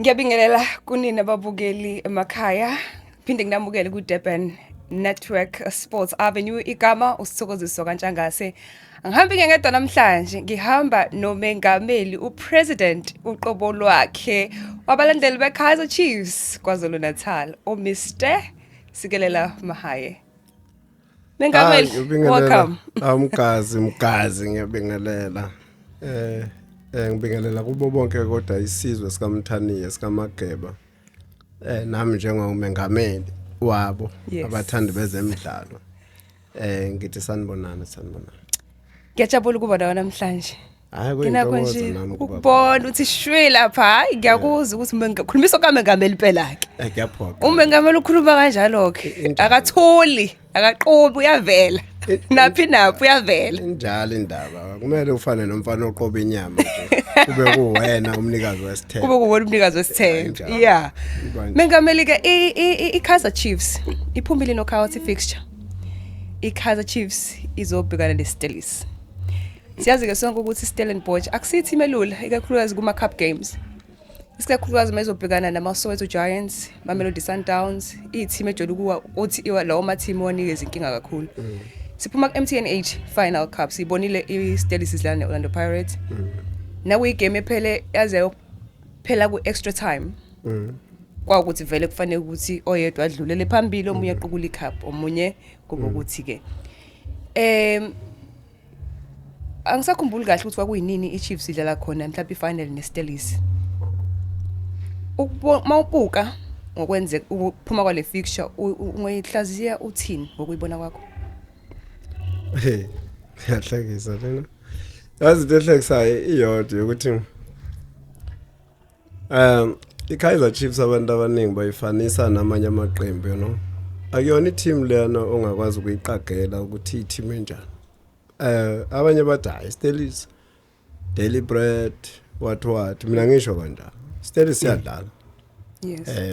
Ngiyabingelela kunina ababukeli emakhaya. Phinde nginamukele ku Durban Network Sports Avenue. Igama uSithokoziso kaNtshangase. Angihambi ngedwa namhlanje, ngihamba nomengameli uPresident uqobo lwakhe wabalandeli beKaizer Chiefs KwaZulu Natal, uMr Sikelela Mahaye. Mengameli, welcome. Awumgazi mgazi, ngiyabingelela. Ngibingelela kubo bonke kodwa isizwe sikaMthaniya, sikaMageba. Nami njengomengameli wabo abathandi bezemidlalo. Ngithi sanibonana, sanibonana. Ngiyajabula ukuba nawe namhlanje. Hayi, Nginakho kuyintokozo nje nami ukuba ukubona ukuthi shwi lapha, hayi, ngiyakuzwa ukuthi khulumisa kamengameli phela ke. Kuyaphoqa. Umengameli ukhuluma kanjalo ke. Injalo. Akathuli, akaqobi, uyavela. Naphi naphi uyavela. Injalo indaba. Kumele ufane nomfana oqoba inyama nje. Kube kuwena umnikazi wesithelo. Kube kuwena umnikazi wesithelo. Injalo. Iba nje. Mengameli ke, i-Kaizer Chiefs iphumile knockout fixture. I-Kaizer Chiefs izobhekana neStellies. Siyazi ke sonke ukuthi Stellenbosch akusithi imelula, ikakhulukazi kuma cup games. Isikakhulukazi mayizobhekana nama Soweto Giants, Mamelodi Sundowns, i-team ejwayele ukuwa uthi iwa lawo ma team wanikeza inkinga kakhulu. Siphuma ku MTN 8 Final Cup, sibonile iStellies idlala neOrlando Pirates. Naku igame ephele yaze phela ku extra time. Kwawukuthi vele kufanele ukuthi oyedwa adlulele phambili, omunye aqukula icup, omunye kube ukuthi ke angisakhumbuli kahle ukuthi kwakuyinini iChiefs idlala khona mhlawumbe ifinal neStellies. Mawubuka ngokwenzeka ukuphuma kwale fixture, ungayihlaziya uthini ngokuyibona kwakho? Hey, iyahlekisa lena. Yazi, into ehlekisayo iyodwa ukuthi iKaizer Chiefs abantu abaningi bayifanisa namanye amaqembu. Akuyona i-team leyana ongakwazi ukuyiqagela ukuthi i-team enjani. Abanye bathi, hayi, Stellies, daily bread, what what. Mina ngisho kanjalo. Stellies siyadlala.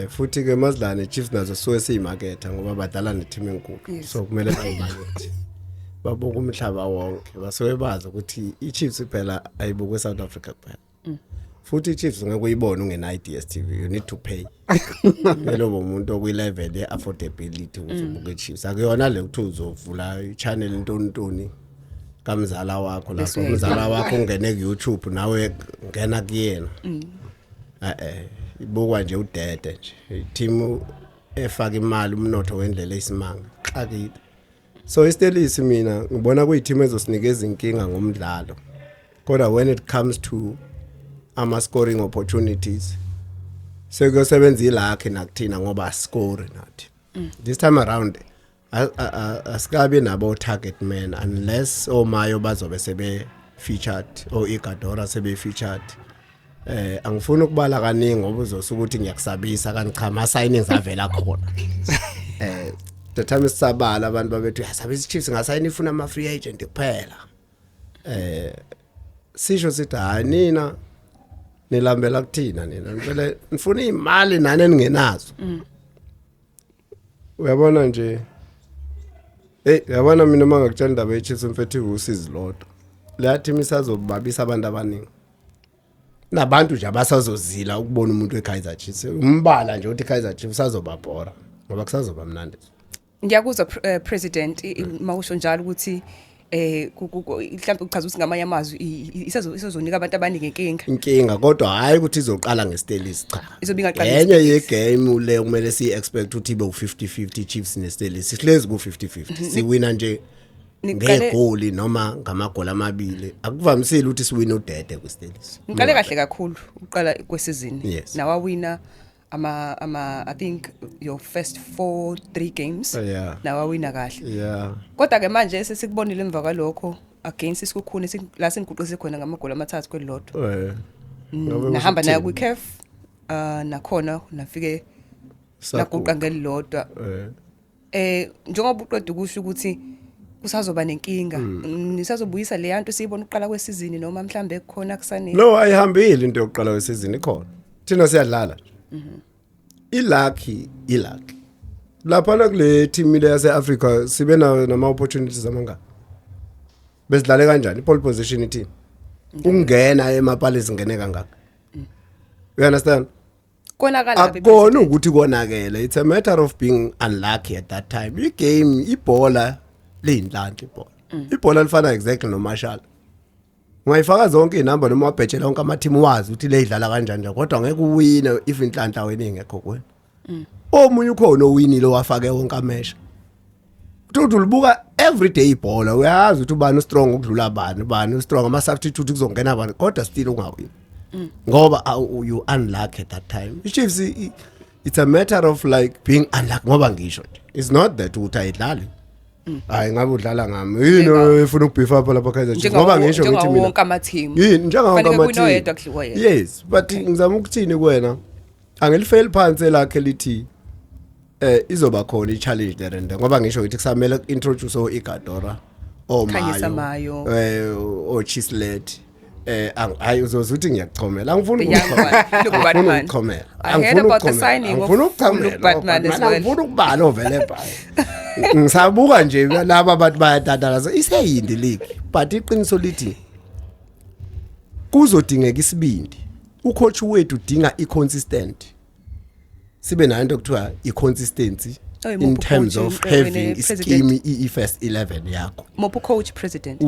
Futhi ke mazidlala neChiefs nazo suke siyimaketha ngoba badlala neteam enkulu. So kumele bayimakethe. Babuka umhlaba wonke, basuke bazi ukuthi iChiefs phela ayibukwe eSouth Africa kuphela. Futhi iChiefs ngeke uyibone ungena iDStv, you need to pay. Kumele ube umuntu okwi level ye affordability ukuze ubuke iChiefs. Akuyona le ukuthi uzovula ichannel intontoni kamzala wakho Bese lapho uyayibona. Umzala wakho ungene ku YouTube, nawe ngena kuyena. Ibukwa nje udede nje. I-team efaka imali, umnotho ngendlela eyisimanga. Xakile. So iStellies mina ngibona kuyi-team ezosinikeza inkinga ngomdlalo. Kodwa when it comes to ama scoring opportunities, sekuyosebenza iluck nakuthina ngoba score nathi. This time around asikabi nabo target man unless oMayo bazobe sebe featured o Igadora sebe featured. Angifuni ukubala kaningi ngoba uzosuka ukuthi ngiyakusabisa, kanti cha, ama signings avela khona. The time sisabala abantu babethu uyasabisa, iChiefs ngasayini ifuna ama free agent kuphela. Sisho sithi, hayi, nina nilambela kuthina, nina vele nifuna imali nani eningenazo. Uyabona nje, hey, uyabona mina uma ngakutshela indaba yeChiefs, mfethu, usizi lodwa. Leya team isazobabisa abantu abaningi. Nabantu nje abasazozila ukubona umuntu weKaizer Chiefs. Umbala nje uthi Kaizer Chiefs usazobabhora ngoba kusazoba mnandi. Ngiyakuzwa, President, mawusho njalo ukuthi mhlawumbe uchaza ukuthi ngamanye amazwi isazonika abantu abaningi inkinga. Inkinga, kodwa hayi ukuthi izoqala ngeStellies, cha. Izobe ingaqali Enye ngeStellies. yegame le kumele siyi-expect ukuthi ibe u-50-50, Chiefs neStellies. Sihlezi ku-50-50, siwina nje ngegoli noma ngamagoli amabili. Akuvamisile ukuthi siwine udede kwiStellies. Ngiqale kahle kakhulu uqala kwesizini. Nawawina ama I think your first 4 3 games. Nawawina kahle. Kodwa ke manje sesikubonile emva kwalokho against iSekhukhune la seniguqise khona ngamagoli amathathu kwelilodwa. Ngabe Nahamba kusho nayo ukuthini? kwi-CAF, nakhona nafike Saguqa. naguqa ngelilodwa. Njengoba uqeda ukusho ukuthi kusazoba nenkinga, nisazobuyisa le yanto siyibona ukuqala kwesizini noma mhlambe kukhona kusane? No, ayihambile into yokuqala kwesizini, ikhona. Thina siyadlala. Ilucky, ilucky. Lapha kule team le yase Africa sibe nama opportunities amangaka. Besidlale kanjani? Pole position ithini? Ungena emapalisi ngene kangaka. You understand? Konakala lapha. Akukona ukuthi konakele, it's a matter of being unlucky at that time. Igame, ibhola liyinhlanhla, ibhola lifana exactly noMarshall. Ungayifaka zonke inamba noma wabhejela wonke ama-team, wazi ukuthi le idlala kanjani nje, kodwa ngeke uwine if inhlanhla wena ingekho kuwena. Omunye ukhona owinile owafake wonke amesha. Uthi ulibuka every day ibhola, uyazi ukuthi ubani ustrong ukudlula bani, ubani ustrong, ama substitute kuzongena bani, kodwa still ungawini ngoba you unlucky at that time. I-Chiefs it's a matter of like being unlucky, ngoba ngisho nje it's not that ukuthi ayidlali. Hayi, ngabe udlala ngami yini efuna ukubhifa apha lapha Kaizer Chiefs, ngoba ngisho ngithi njengawo mina wonke ama-team. Yini, njengawo wonke Kufanele ama-team. kunoyedwa kudliwa yena. Yes, but ngizama ukuthini kuwena, angilifeli phansi elakhe lithi izoba khona i-challenge there and there, ngoba ngisho ngithi kusamele introduce o-Igadora, Khanyisa oMayo, Mayo. oChislett, hayi, uzoze uthi ngiyakuchomela, angifuni The young one, Luke ukuchomela. Batman. Ukuchomela. I heard about the signing of Angifuni ukuchomela. Luke Batman as well. Angifuni ukubala ovele ebhayi. Ngisabuka nje laba abantu bayatatalaza, iseyindi league, but iqiniso lithi kuzodingeka isibindi. Ucoach wethu udinga i-consistent, sibe nayo into okuthiwa i-consistency Oh, in imuphi terms ucoach, of having president? ischeme, i-first 11 yakho. Mophu coach, president?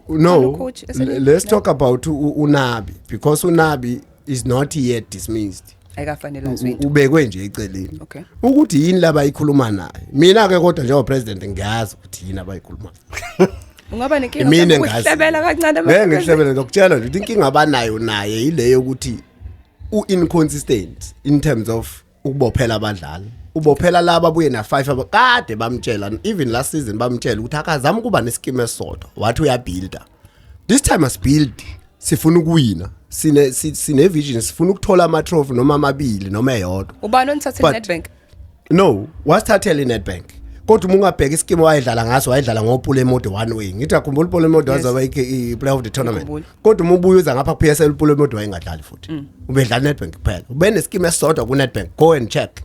No, coach esele- let's no? talk about uNabi, because uNabi is not yet dismissed. Ayikafanele azwe. Ubekwe nje eceleni. Ukuthi yini laba ikhuluma naye, mina ke kodwa njengo president ngiyazi ukuthi yini abayikhuluma. Ungaba nenkinga Mina mhlawumbe ngazi. ukuhlebela kancane. Ngeke ngihlebele, ngokutshela nje ukuthi inkinga abanayo naye ile yokuthi u-inconsistent in terms of ukubophela abadlali. Ubophela laba abuye na 5 kade bamtshela, even last season bamtshela ukuthi akazama ukuba nescheme esisodwa, wathi uyabuilda. This time must build, sifuna ukuwina, sine vision, sifuna ukuthola ama trophy noma amabili noma eyodwa. Ubani onithathele Nedbank? No, wasithathela iNedbank, kodwa uma ungabheka ischeme wayedlala ngaso, wayedlala ngoPule Mmodi one way. Ngithi akhumbula uPule Mmodi waze i-player of the tournament. Ngikhumbula. Kodwa uma ubuya uza ngapha ku-PSL, uPule Mmodi wayengadlali futhi, ubedlala Nedbank kuphela, ube nescheme esisodwa ku-Nedbank, go and check.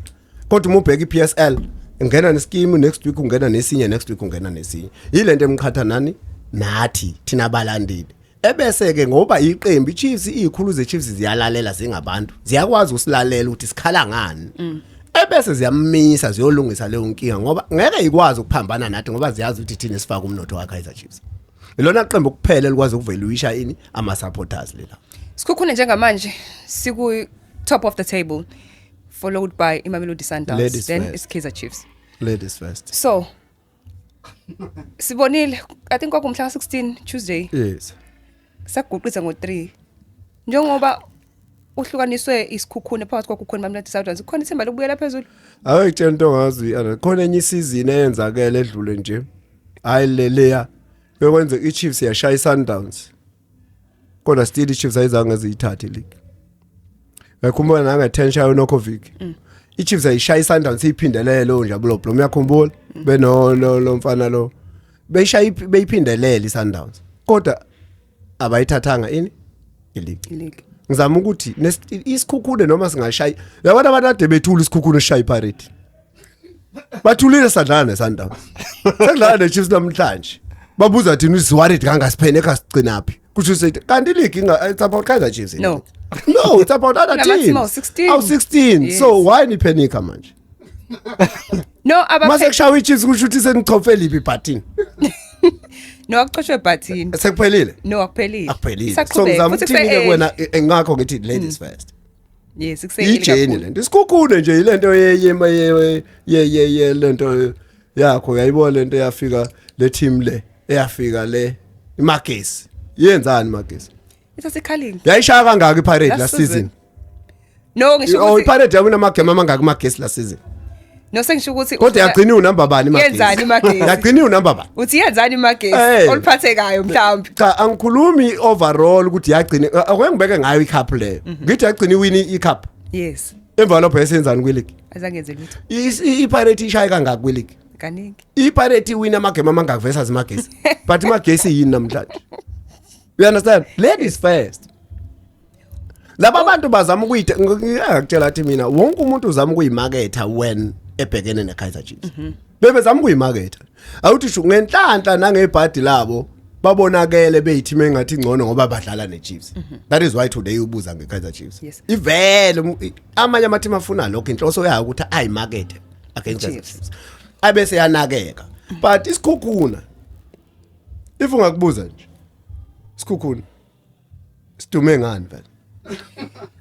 Kodwa uma ubheka i-PSL, ungena nescheme next week, ungena nesinye next week, ungena nesinye. Yile nto emqhatha nani nathi thina abalandeli. Ebese ke ngoba iqembu iChiefs, izikhulu zeChiefs ziyalalela, zingabantu, ziyakwazi usilalela ukuthi sikhala ngani, ebese ziyamisa ziyolungisa leyo nkinga, ngoba ngeke ikwazi ukuphambana nathi, ngoba ziyazi ukuthi thina sifaka umnotho wa Kaizer Chiefs. Ilona qembu kuphela elikwazi ukuvaluisha ini ama supporters lela. Sikhukhune njengamanje siku top of the table, followed by iMamelodi Sundowns, Ladies then first. it's Kaizer Chiefs. Ladies first. So sibonile, I think kwakumhla ka 16, Tuesday, saguqisa ngo3. Njengoba uhlukaniswe iSikhukhune, phakathi kwakukhona iMamelodi Sundowns, kukhona ithemba lokubuyela phezulu? Awuyitshela into ongazi, ana khona enye isizini eyenzakele edlule nje. Hayi, le leya bekwenze iChiefs yashaya iSundowns, kodwa still iChiefs ayizange ziyithathe league. Ngakhumbula nange-10 shayo Nokovic, iChiefs ayishaya iSundowns iyiphindelele lo njabulo Blom, uyakhumbula beno lo mfana lo, beyishaya beyiphindelele iSundowns, kodwa abayithathanga ini ileague. Ileague. Ngizama ukuthi iSikhukhune noma singashaya, yabona abantu ade bethula iSikhukhune sishaya iPirate, bathulile sadlala neSundowns, sekudlala neChiefs namhlanje, babuza thina usiworried kangasiphene kasigcinaphi, kusho ukuthi kanti league inga it's about Kaizer Chiefs. No. No, it's about other Kunama-team teams. awu-16. Awu 16. So why nipanika manje? No, Mase abaphe kushawa iChiefs, kusho ukuthi senichophe liphi ibhathini? No, akuchoshwe ibhathini. Sekuphelile? No, akuphelile. Akuphelile. So Isaqhubeka, ngizama futhi ukuthini ke kuse-early. kuwena, ngakho ngithi ladies first. Yes, kuse-early Ijeni kakhulu. lento iSikhukhune nje ilento ye lento yakho, uyayibona lento eyafika, le team le eyafika le iMagesi, yenzani iMagesi? Isasikhalini. Yayishaya kangaka iPirate Last last season. season? No, ngisho Oh, ukuthi iPirate yawina amagame amangaka iMagesi last season? No, sengisho ukuthi Kodwa yagcina unumber bani iMagesi? Yenzani iMagesi? Yagcina unumber bani? Uthi yenzani iMagesi? Hey. Oluphathekayo mhlawumbe. Cha, angikhulumi overall ukuthi yagcina, ake ngibeke ngayo icup leyo, ngithi yagcina iwini icup. Emva lapho yasenzani kwileague? Azange yenze lutho. iPirate ishaye kangaka kwileague? Kaningi. iPirate iwina amagame amangaka versus iMagesi? But iMagesi yini namhlanje? You understand? Ladies first. Laba bantu bazama ukuyite, ngiyakutshela athi mina wonke umuntu uzama ukuyimaketha when ebhekene neKaizer Chiefs. Bebezama ukuyimaketha, awuthi shu ngenhlanhla nangebhadi labo. Babonakele beyiteam engathi ngcono ngoba badlala neChiefs. That is why today ubuza ngeKaizer Chiefs. Ivele amanye ama team afuna lokho, inhloso yayo ukuthi ayimarket against Kaizer Chiefs. Chiefs. Abese yanakeka. But iSekhukhune, if ungakubuza nje, iSekhukhune sidume ngani vele?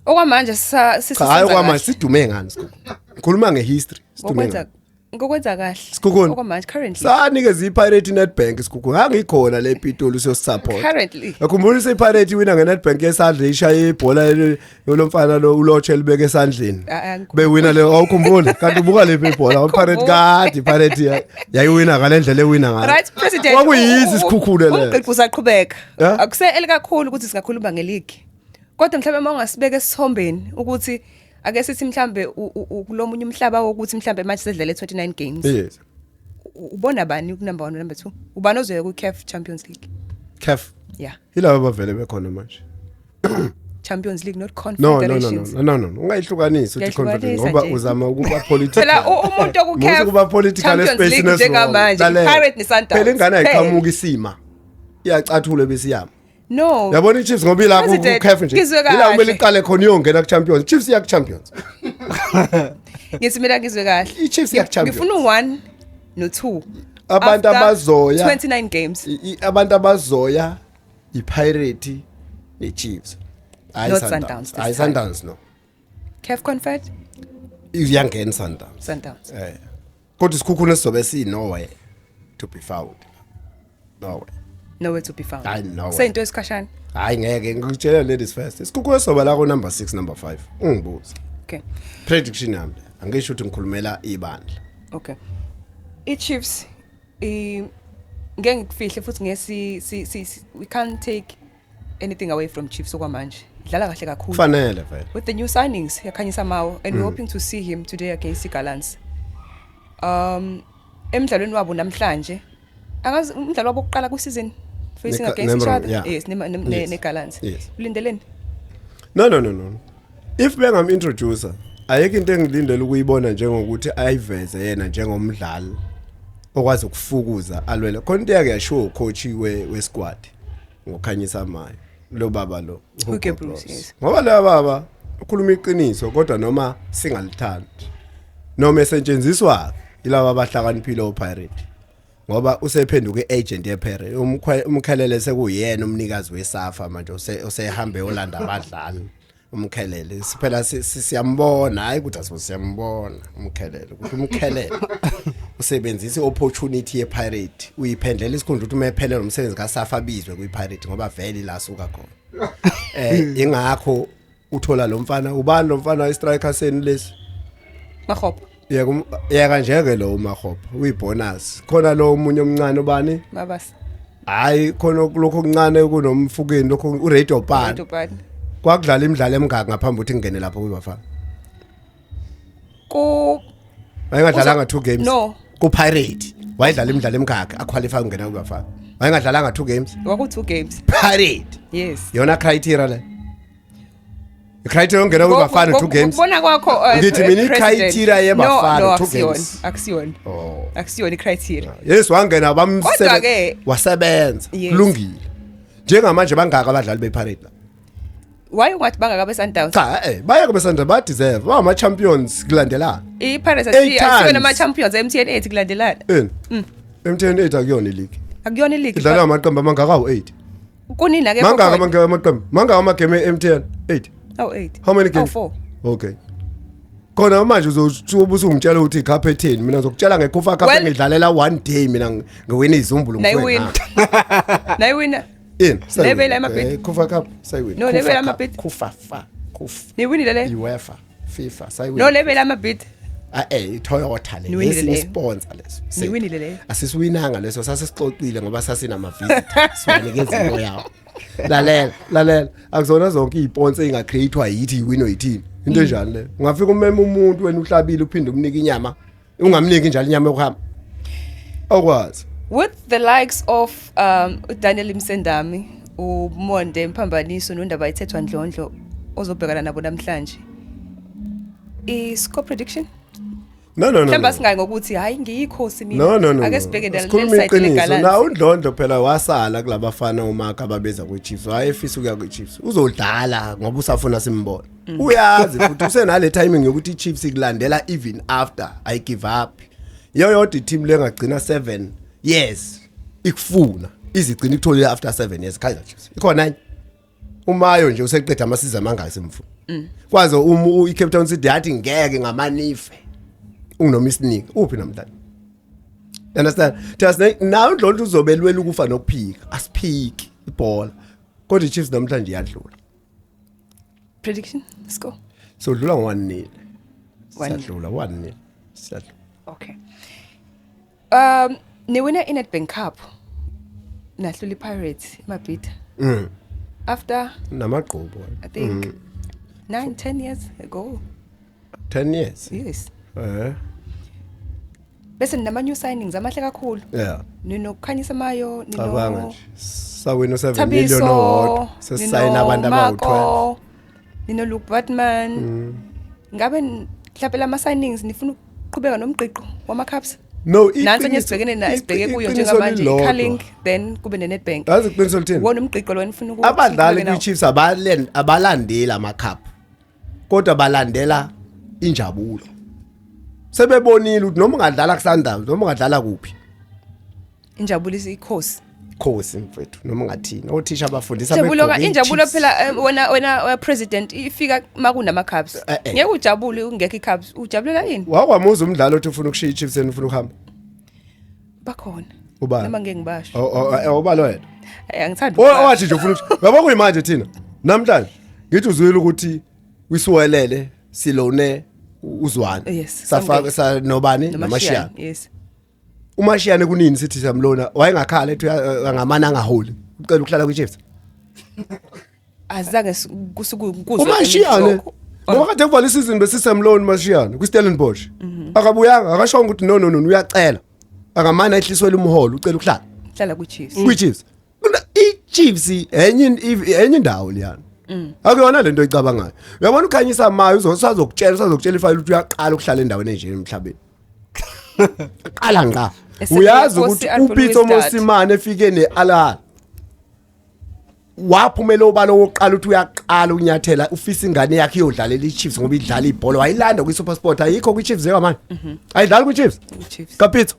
Okwamanje Cha, hayi, okwamanje sidume ngani iSekhukhune? Ngikhuluma ngehistory, sidume ngokwenza ngani? Ngokwenza kahle. Sikhukhune. Okwamanje, currently. Sanikeza iPirate Nedbank iSekhukhune. Angikhona le Pitoli siyosupport. Currently. Akhumbula iPirate wina ngeNedbank yesandla, ishaya ibhola lomfana lo uLotshe libeke esandleni. Ah, ah, ngikhumbula. Bewina le, awukhumbuli? Kanti ubuka lephi ibhola? iPirate kade iPirate yayiwina ngalendlela ewina ngayo. Right, president. Kwakuyisi iSekhukhune le. Umgqigqo usaqhubeka. Yeah? Akuse elikakhulu ukuthi singakhuluma ngeleague. Kodwa mhlawumbe uma ungasibeka esithombeni ukuthi ake sithi mhlambe kulomunye umhlaba wokuthi mhlambe manje sedlale 29 games. Ubona bani ku number 1, number 2? Ubani ozoya ku CAF Champions League? CAF. Yeah. Yilabo abavele bekhona manje. Champions League, not No, no, no, no. Confederations. No, no, no, ungayihlukanisi uthi Confederation Ngiyayihlukanisa ngoba nje. uzama ukuba political. Phela umuntu oku Musa CAF ukuba political Champions espace. League njengamanje, i-Pirate ne-Sundowns. Phela ingane Phela. ayiqhamuka isima. Iyacathula bese iyama. No. Yabona iChiefs ngoba ila ku President, CAF nje. ngizwe Ila kumele kahle. iqale khona iyongena ku Champions. Chiefs iya ku Champions. Ngithi mina ngizwe kahle. I-Chiefs iya ku Champions. Ngifuna u1 no2. Abantu abazoya 29 games. Abantu abazoya iPirate neChiefs. Hayi Not Sundowns. Sundowns this Hayi time. Sundowns, no. CAF Confed. Iyangena Sundowns. Sundowns. Eh. Kodwa iSekhukhune sizobe si nowhere to be found. Nowhere. Nowhere to be found. Hayi, nowhere. Seyinto esikhashana. Hayi, ngeke ngikutshela, ladies first. ISekhukhune soba la ko number 6, number 5. Ungibuza. Prediction yami le. Angisho ukuthi ngikhulumela ibandla. Okay. I-Chiefs i ngeke ngikufihle futhi ngesi si, si, si, we can't take anything away from Chiefs okwamanje. Idlala kahle kakhulu. Kufanele vele. With the new signings, yaKhanyisa Mayo, and we're hoping to see him today against iGallants. Emidlalweni wabo namhlanje, angazi umdlalo wabo wokuqala ku season facing against each other. Yes, neGallants. Ulindeleni? No, no, no, no. If bengam introducer, ayikho into engilindele ukuyibona njengokuthi ayiveze yena njengomdlali okwazi ukufukuza alwele. Khona into yake yashiwo ucoach we squad ngoKhanyisa Mayo. Lo baba lo. Hugo Hugo Broos, Broos. yes. Ngoba lo baba ukhuluma iqiniso, kodwa noma singalithandi noma esetshenziswa yilaba abahlakaniphile oPirate, ngoba usephenduka iagent yePirate, umkhelele sekuyena umnikazi weSafa manje, usehambe olanda abadlali umkhelele. Siphela siyambona, hayi ukuthi asibo, siyambona umkhelele ukuthi umkhelele usebenzisa iopportunity yePirate, uyiphendlela isikhundla ukuthi uma ephelele umsebenzi kaSafa abizwe kwiPirate, ngoba vele la suka khona. Ingakho uthola lo mfana, ubani lo mfana istriker seni lesi? Mahopa. Yeka yeka nje ke lo uMahopa uyibonus, khona lo omunye omncane, ubani? Mabasa. Hayi, khona lokho okuncane kunomfukeni lokho, uRadio Pan. Pan. Kwakudlala imidlalo emingaki ngaphambi ukuthi ngingene lapho kwiBafana? Ku Wayengadlalanga two games? No. Ku Pirate wayedlala imidlalo emingaki aqualify ukungena kwiBafana? Wayengadlalanga two games? Waku two games. Pirate. Yes. Yona criteria le, icriteria yongena kwiBafana, two games. Ngokubona kwakho, Ngithi mina President. i-criteria yeBafana, No, no, two akusiyona. games. Akusiyona. Oh. Akusiyona i-criteria. Yes, wangena bamsebe Kodwa-ke- wasebenza. Yes. Kulungile, njengamanje bangaka abadlali bePirate la? Why ungathi bangaka be-Sundowns? Cha, baya kube Sundowns, ba deserve, ba ama champions kulandelana. I-Pirates Eight asiyona times. ama-champions e-MTN 8 kulandelana. Ini MTN 8 akuyona ileague. Akuyona ileague. Idlala amaqembu amangaka awu8. Kunini akekho Mangaka khona. amaqembu, mangaka amagame e-MTN 8? Awu 8. How many games? Awu 4. Okay, khona manje uzothi usungitshela ukuthi icup etheni, mina ngizokutshela ngeKhufa Cup. Ngidlalela one day mina, ngiwina izumbulu. Nayiwina. Nayiwina. Ini? Lebela amabhidi. Kufa Cup sayiwina. No, lebela amabhidi. Kufa fa kufa. Niwinile le. UEFA, FIFA sayiwina. No, lebela amabhidi. Ah, iToyota le. Niwinile leyo. Sponsor leso. Niwinile leyo. Asisiwinanga leso, sasisixoxile ngoba sasinama visitor, siwanikeza into yawo. Lalela, lalela, akuzona zonke iziponse ezingacreatewa yithi iwino yithini. Into enjani le? Ungafika umema umuntu wena uhlabile, uphinde umnike inyama, ungamniki njalo inyama yokuhamba, awukwazi. With the likes of uDaniel Msendami, uMonde Mphambaniso noNdaba ithethwa Ndlondlo ozobhekana nabo namhlanje. I score prediction? No, no, no. Mhlawumbe no. asingayi ngokuthi hayi ngiyikhosi mina. No, no, no. Ake no. sibheke leli Sikhuluma side iqiniso. leGallants. Na uNdlondlo phela wasala kulabafana uMark ababeza kwiChiefs. Wayefisa ukuya kwiChiefs. Uzodlala ngoba usafuna simbone. Uyazi futhi usenale timing yokuthi iChiefs ikulandela even after I give up. Iyo yodwa i-team lengagcina 7 years ikufuna. Izigcina ikutholile after 7 years Kaizer Chiefs. Ikhona enye. Umayo nje useqeda amasiza amangaki simfuna. Kwaze uma iCape Town City yathi ngeke ngamanife. Unginoma isinike uphi namhlanje? You understand? Thina nawe uNdlondlo uzobelwela ukufa nokuphika. Asiphiki ibhola. Kodwa iChiefs namhlanje iyadlula. Prediction score. So dlula ngo-1-0. 1-0. Siyadlula 1-0. Siyadlula. Okay. Niwina iNedbank Cup. Nahlula iPirates eMabhida. After Namagqubu. I think 9 10 years ago. 10 years. Yes. Eh. Bese ninama new signings amahle kakhulu. Yeah. NinoKhanyisa Mayo, nino Cabanga nje. Sawina 7 Thabiso, million owodwa. Sesayina abantu abawu-12. Nino Luke Batman. Ngabe mhlawumbe lama signings nifuna ukuqhubeka nomgqiqo wama cups? No, Nansi enye iqiniso- esibhekene na esibheke kuyo iqiniso njengamanje lilodwa. iCarling, then kube neNedbank. Yazi iqiniso lithini? Wona umgqiqo lo nifuna ukuthi Abadlali uqhubeke nawo. kwi-Chiefs abalandeli ama-cup kodwa balandela injabulo. Sebebonile ukuthi noma ungadlala ku-Sundowns, noma ungadlala kuphi, Injabulo ikhosi. Khosi mfethu, noma ungathini, othisha abafundisa Injabulo begqoke injabulo i-Chiefs. phela, wena president, ifika makunama cups. Eh, eh. Ngeke ujabule ungekho icups. Ujabulela yini? Wakwamuza umdlalo othi ufuna ukushiya i-Chiefs yena ufuna ukuhamba. Bakhona. Ubani? Noma ngeke ngibasho. Obalo wena. Angithandi ukubasho. Owathi nje ufuna ukuthi yabo kuyimanje thina namhlanje ngithi uzwile ukuthi kwisiwelele silone uZwane. Yes, safaka samukele. sa nobani NoMashiyane. noMashiyane. Yes. uMashiyane kunini sithi siyamlona, wayengakhala ethi angamane angaholi, ucela ukuhlala kwi-Chiefs. Azange kusuku kuzwe uMashiyane lokho. ngoba kade kuvala isizini besisemloni uMashiyane kwi-Stellenbosch, akabuyanga akashongo ukuthi no, no, no, uyacela akamane ehliswele umholo, ucela ukuhlala Hlala kwi-Chiefs. kwi-Chiefs. I-Chiefs enye indawo leyana, akuyona lento oyicabangayo. Uyabona uKhanyisa Mayo usazokutshela ifayile ukuthi uyaqala ukuhlala endaweni enje emhlabeni, qala ngqa. Uyazi Nkosi ukuthi Alfred uPitso Louis Dart. Mosimane efike ne-Al Ahly waphumela obala okokuqala ukuthi uyaqala ukunyathela, ufisa ingane yakhe iyodlalela i-Chiefs ngoba idlala ibhola, wayilanda kwi-SuperSport, ayikho kwi-Chiefs njengamanje, ayidlali kwi-Chiefs. Kwi-Chiefs. Kapitso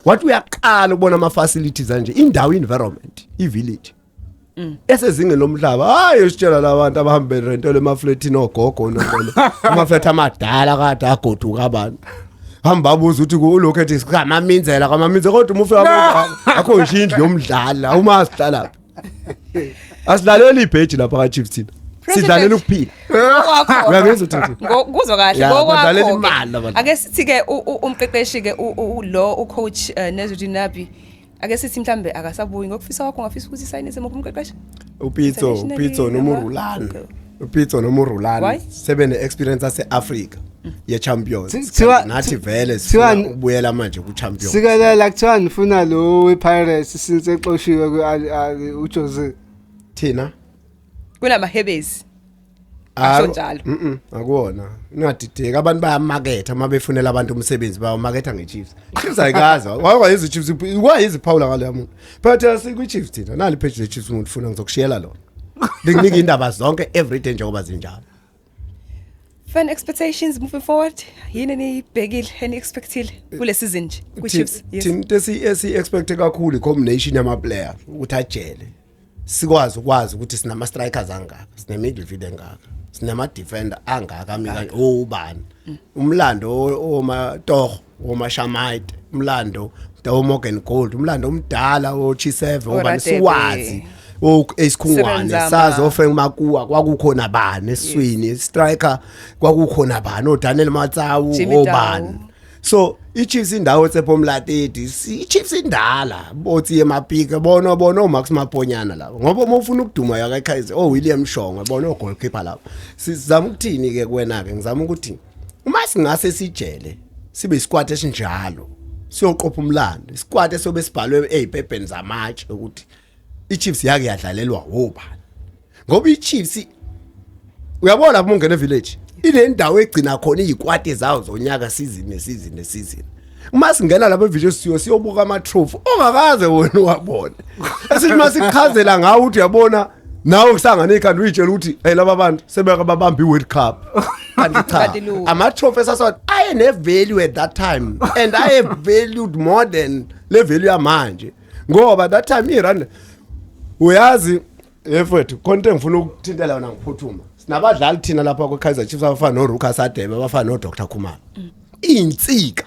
wathi uyaqala ukubona ama-facilities anje, indawo, environment, i-village esezingeni lomhlaba. Hayi, usitshela labantu abahambe berentela emafletini, ogogo nonkolo, amaflethi amadala kade agoduka abantu hamba babuza ukuthi ulokhu ethi kamaminzela kamaminzela, kodwa uma ufika akho nje indlu yomdlali, uma sidlala asidlaleli ibheji lapha ka-Chiefs thina, sidlalela ukuphila. Ngokwakho. Uyangizwa ukuthi Kuzwa kahle. Ya, badlalela Ngokwakho. imali labantu. Ake sithi ke umqeqeshi ke lo ucoach Nasreddine Nabi, ake sithi mhlambe akasabuyi, ngokufisa kwakho ungafisa ukuthi isayinise muphi umqeqeshi? uPitso Internationally, uPitso noma uRulani. Okay. uPitso noma uRulani Why? sebene experience ase-Africa ye-Champions. Nathi vele sifuna ukubuyela manje ku-Champions. Sikelela, kuthiwa nifuna lo we-Pirates since exoshiwe kwi-Al Ahly, uJose. Thina Kunamahebezi. Asho njalo. Akuwona, ningadideki, abantu bayamaketha uma befunela abantu umsebenzi, bayamaketha nge-Chiefs. Chiefs ayikaze wayewayizi Chiefs, wayizi phawula ngaleya muntu. Phela thina sikwi-Chiefs thina, nali page le-Chiefs, umuntu ufuna ngizokushiyela lona, likunika indaba zonke everyday njengoba zinjalo. Fan expectations moving forward, yini eniyibhekile, eni-expectile kule season nje kwi-Chiefs? Yes. Thina into esi-expecte kakhulu i-combination yama-player ukuthi ajele, sikwazi ukwazi ukuthi sinama-strikers angaka, sine-midfield engaka, sinama-defender angaka ami kanje, obani umlando omatoho omashamite, umlando oMorgan Gold, umlando omdala oChiseve, obani. ORadebe. Siwazi esikhungwane. Sebenzama. Sazi oFrank Makuwa, kwakukhona bani esiswini, striker kwakukhona bani, oDaniel Matsawu, Jimmy obani. Tau. So iChiefs indawo eTshepo Molatedi, iChiefs indala bothi emapika bona bona oMax Maponyana labo, ngoba uma ufuna ukuduma yaka Kaizer, oh William Shongwe, bona ogoalkeeper labo. Sizama ukuthini ke kuwena ke? Ngizama ukuthi uma singase sijele sibe isquad esinjalo, siyoqopha umlando, isquad esobe sibhalwe eziphepheni zamatshe ukuthi iChiefs yake yadlalelwa wobani, ngoba iChiefs uyabona lapho ungena evillage. Inendawo egcina khona izikwati zawo zonyaka, season neseason neseason. Uma singena lapha eVision Studio siyobuka ama trophy ongakaze wena uwabone, esithi masichazela ngawo ukuthi uyabona nawe kusangana ikhanda, uyitshela ukuthi hey, laba bantu sebeke babamba iWorld Cup, kanti cha. Kanti lutho. Ama trophy esasathi aye ne value at that time and I have valued more than le value yamanje, ngoba that time iRand, uyazi efethu, khonto engifuna ukuthintela yona ngiphuthuma, sinabadlali thina lapha kwe-Kaizer Chiefs abafana no-Lucas Radebe, abafana no-Dr Khumalo, iy'nsika.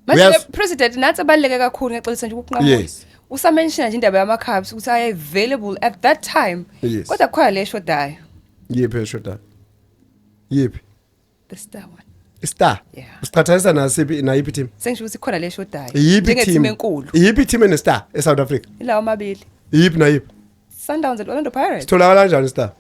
Manje Uyazi- president, nathi abaluleke kakhulu, ngiyaxolisa nje ukukunqamula. Yes. Usamention nje indaba yama cups ukuthi aye available at that time. Yes. Kodwa kukhona le eshodayo. Yiphi eshodayo? Yiphi? The star one. Star? Yeah. Usiqhathanisa nasiphi, nayiphi team? Sengisho ukuthi khona le eshodayo. Iyiphi Njenge-team team enkulu. Iyiphi team ene-star e-South Africa? Ilawo amabili. Iyiphi nayiphi? Sundowns and Orlando Pirates. Sitholakala kanjani star?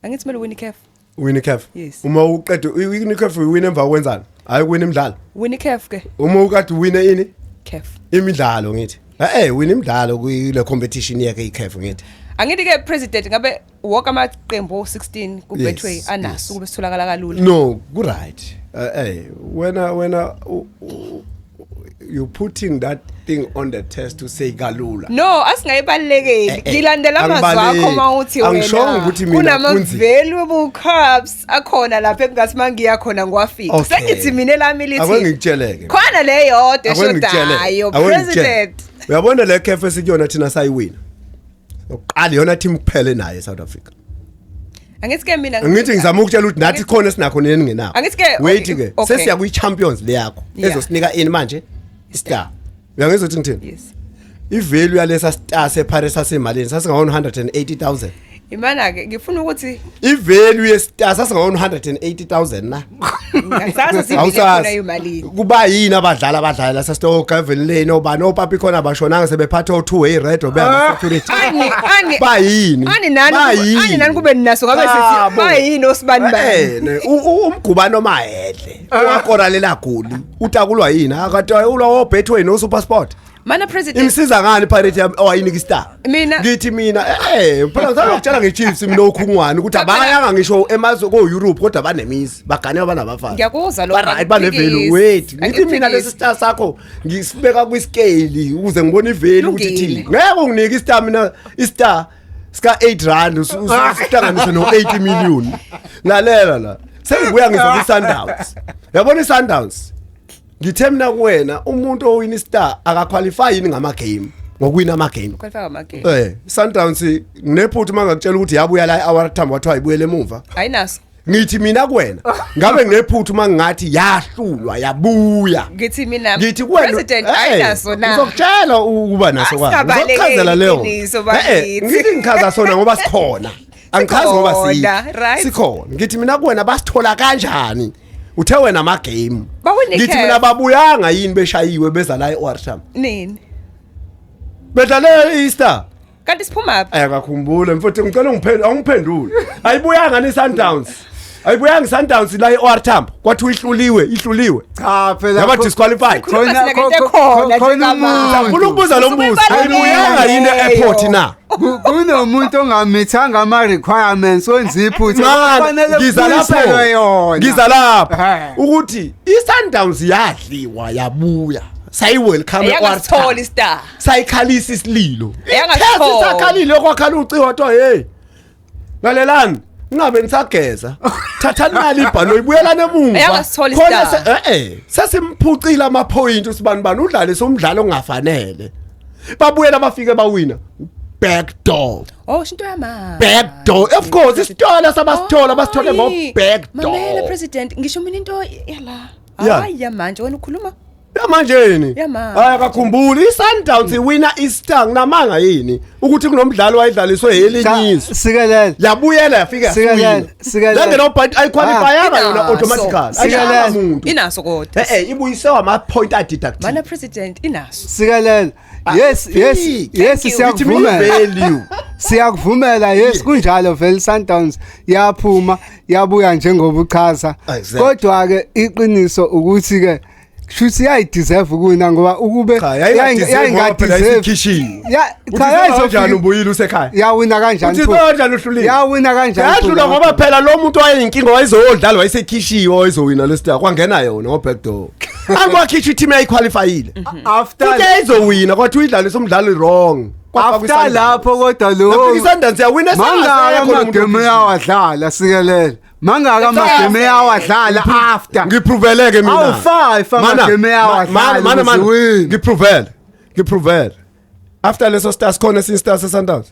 Angithi kumele win iCAF. Win iCAF? Yes. Uma uqeda win iCAF, win emva kwenzani? Hayi, win imidlalo. Win iCAF ke. Uma ukade win ini? CAF. Imidlalo ngithi. Win imidlalo kule competition yakhe iCAF ngithi. Angithi ke president, ngabe wonke amaqembu o16 ku Betway anaso kube sitholakala kalula. No, ku right. Wena you putting that thing on the test to say kalula. No, asingayibalekeli. Ngilandela amazwi akho Angibaleki. mawuthi wena. Angishongo ukuthi mina kunama kunzima. valuable cups akhona lapha engathi mangiya khona ngiwafika. Okay. Sengithi mina lami Ake lithi ngikutsheleke. khona le yodwa Ake ngikutshele. eshodayo, Ake ngikutshele. president. Uyabona le CAF esikuyona thina sayiwina. Oqala yona team kuphela nayo eSouth Africa. Angithi ke mina Ngithi ngizama ukutshela ukuthi nathi khona esinakho nini ningenakho. Angithi ke- Wait ke, okay. sesiya kwi Champions le yakho ezosinika ini manje? Star. Uyangizwa ukuthi ngithini? Yes. Ivalue yalesa star seParis sasemalini? Sasinga 180,000. Imana ke ngifuna ukuthi Ivalue yestar sasinga 180,000 na. ngisasa sivile khona Awusazi. imalini. Kuba yini abadlali abadlala sasito Gavin Lane, obani, opapi khona bashonanga sebephatha o2 way red obe ama security. Ani Bayini? Ani nani Bayini? ani nani kube ninaso ngabe sithi Chabo. bayini osibani bani. Umgubano mahedle wakora lela goli utakulwa yini akade ulwa oBetway no SuperSport? Mana president, Imsiza ngani Pirate yami owayinika istar? Mina- Ngithi mina phela ngisazokutshela ngeChiefs mina okhungwane ukuthi abayanga ngisho emazwe ko Europe kodwa banemizi, bagane abanabafana. Ngiyakuzwa lokho, Ba right, bane-value. angikuphikisi. Wait, ngithi mina Angikuphikisi. lesi star sakho ngisibeka kwiscale ukuze ngibone ivalue ukuthi Lungile. ithini. Ngeke unginike istar mina, istar sika 8 rand usihlanganise no 80 million. Lalela la, sengibuya ngiza ku Sundowns. Yabona iSundowns, ngithe mina kuwena umuntu owina istar akaqualify yini ngama game, ngokuwina ama game? Qualify amagame. Sundowns nginephutha uma ngakutshela ukuthi yabuya la our time wathiwa ayibuyele emuva. Ayinaso. Ngithi mina kuwena ngabe nginephutha uma ngingathi yahlulwa yabuya. Ngithi mina Ngithi kuwena president, ayinaso na? Ngizokutshela ukuba naso kwayo. Asingabalekeli Ngizokuchazela leyo. iqiniso bakithi. Ngithi ngichaza sona ngoba sikhona, angichazi ngoba Sikhona, sikhona, right. sikhona. Ngithi mina kuwena basithola kanjani? Uthe wena ama game. Bawine Ngithi CAF. mina babuyanga yini beshayiwe beza la eOR Tambo? Nini? Bedlale iStar. Kanti siphuma phi? Ayakakhumbule mfowethu, ngicela ungiphendule, awungiphendule. Ayibuyanga ni Sundowns? Ayibuyanga Sundowns la eOR Tambo kwathiwa ihluliwe, ihluliwe? Cha phela. Yaba disqualified. Khuluma sina ngento ekhona khona njengamanje. Ngifuna ukubuza lo mbuzo. Usukuyibalekela Ayibuyanga yini leyo. e-airport na? Kunomuntu ongamithanga ama requirements, wenza iphutha, Man, kufanele ngiza kubuyiselwe lapho yona. Ngiza lapho Ehhe. ukuthi iSundowns yadliwa yabuya, sayi welcome. Eyangasitholi star. Sayikhalisa isililo. Eyangasitholi. Sakhalile kwakhala ucingo, kwathiwa hey, lalelani, ningabe nisageza, thathani imali ibhanoyi, ibuyelane emuva. Eyangasitholi Khona star. Sesimuphucile ama-point usibani bani, udlalise umdlalo ongafanele. Babuyela bafike bawina back door. Oh, shinto yama. Back door, of course, isitolo sabasithola basithole ngo back door. Mamela president, ngisho mina into yala. Yeah. Hayi yamanje wena ukhuluma. Yamanje yini? Yamanje. Hayi, akakhumbuli iSundowns iwina iStar nginamanga yini ukuthi kunomdlalo wayidlaliswe elinye izwe. Sikelela. Yabuyela yafika. Sikelela, sikelela. Lengena but ayiqualifyanga yona Inaso. automatically. Sikelela. Ayishaya umuntu. Inaso kodwa. Ibuyise ama point adeducted. Mana president, inaso. Sikelela. Yes. Fiki. Yes. Thank you. Siyakuvumela. Value. Siyakuvumela, yes, kunjalo vele, Sundowns yaphuma yabuya njengoba uchaza. Exactly. Kodwa ke iqiniso ukuthi ke Shuthi yayideserve ukuwina ngoba ukube Cha, yayingadeserve ngoba phela yayingadeserve. isikhishiwe. Ya Uthi cha kanjani yayizofika ubuyile usekhaya? yawina kanjani Uthi pho? kanjani uhlulile? Yawina kanjani? Yahlulwa pho? ngoba phela lo muntu wayeyinkinga wayezodlala wayesekhishiwe wayezowina lestar kwangena yona ngo backdoor. Angwakhishwa i-team yayiqualifyile. After Futhi yayizowina kwathi uyidlalisa umdlalo wrong. Kwafakwa after i-Sundowns. lapho kodwa lo Nafika i-Sundowns yawina mangaka sengasekho lo muntu amagame okhishiwe. yawadlala sikelela. Mangaka amagame yawadlala after. Ngiprovele mina. Awu, five amagame yawadlala Mana mana ukuze win. ngiprovele. Ngiprovele. After leso stars khona esinye stars seSundowns.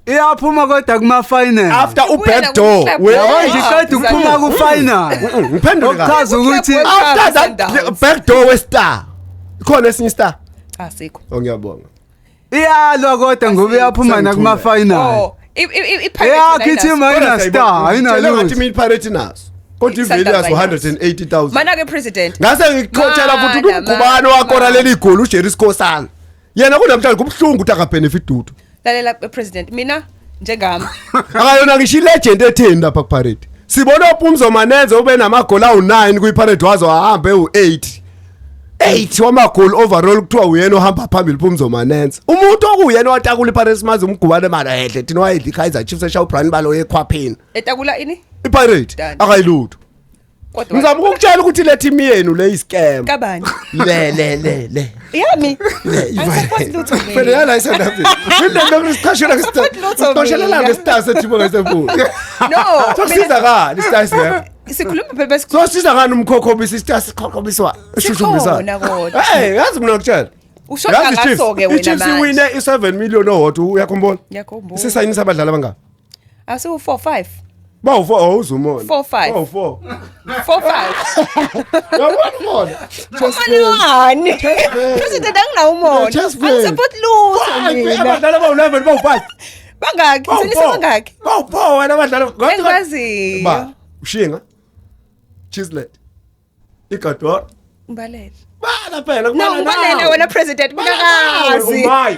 Iyaphuma kodwa kuma final. After u Ibuya backdoor. naku-club Yabo nje World iqeda ukuphuma ku final. Ngiphendule kahle. Okuchaza ukuthi World Cup After that Sundowns. backdoor we star. Khona esinye star. Cha sikho. Oh ngiyabonga. iyalwa kodwa ngoba iyaphuma nakuma final. Oh, i-Pirates Eyakho yona i-team inaso. ayina star, ayina Ngitshele ngathi lutho. mina iPirate inaso. Kodwa i-value I-Sundowns yaso ayinaso. 180,000. Mana ke president. Ngase ngikhothela futhi Mana, umgubano mana, wakora mana. leli goli uJerry Sikhosana. Yena kunamhlanje kubuhlungu ukuthi akabenefit lutho. Lalela president mina njengami. Akayona ngisho ilegend etheni lapha kuPirate. Sibona uPumzo Manenze ube namagoli awu9 kuyiPirate wazo ahambe u8. 8 wamagoli overall kuthiwa uyena ohamba phambili Pumzo Manenze. Umuntu okuyena owatakula iPirates maze umgubane mara ehle thina wayedla iKaizer Chiefs eshaya uBrian Balo ekhwapheni. Etakula ini? iPirate Done. akayilutho. Kodwa Ngizama ukukutshela ukuthi le team yenu le iscam. kabani? Le le le le. Yami. Le Angisupport lutho mina. Phela yala iSouth Africa. Mina lokhu sichashela Support lutho ngestar. mina. ngestar sethibo ngesefuna. No. Sokusiza ngani istar singekho? Sikhuluma phela bese Sosiza ngani umkhokhobisi istar sikhokhobiswa? Shushubisa. Sikhona kodwa. Hey, yazi mina ngikutshela. Ushoda Yazi i-Chiefs, ngaso-ke wena i-Chiefs manje. iwine i7 million owodwa uyakhumbula? Ngiyakhumbula. Sisayinisa abadlali abangaka? Asiwu 4 5. Bawu 4 awuzumona. 4-5. Bawu 4. 4 5. Yabona mona. Umona wani? President anginawo umona. Just play. Angisupport lutho mina. Abadlali abawu11 bawu 5. Bangaki? Sinisa bangaki? Bawu 4 wena abadlali. Engikwaziyo. Ba, ushinga. Chislet. Igador. Ngibalele. Bala phela No, kubala ngibalele nawe. wena president Bala nawe, mina kazi. Umayi.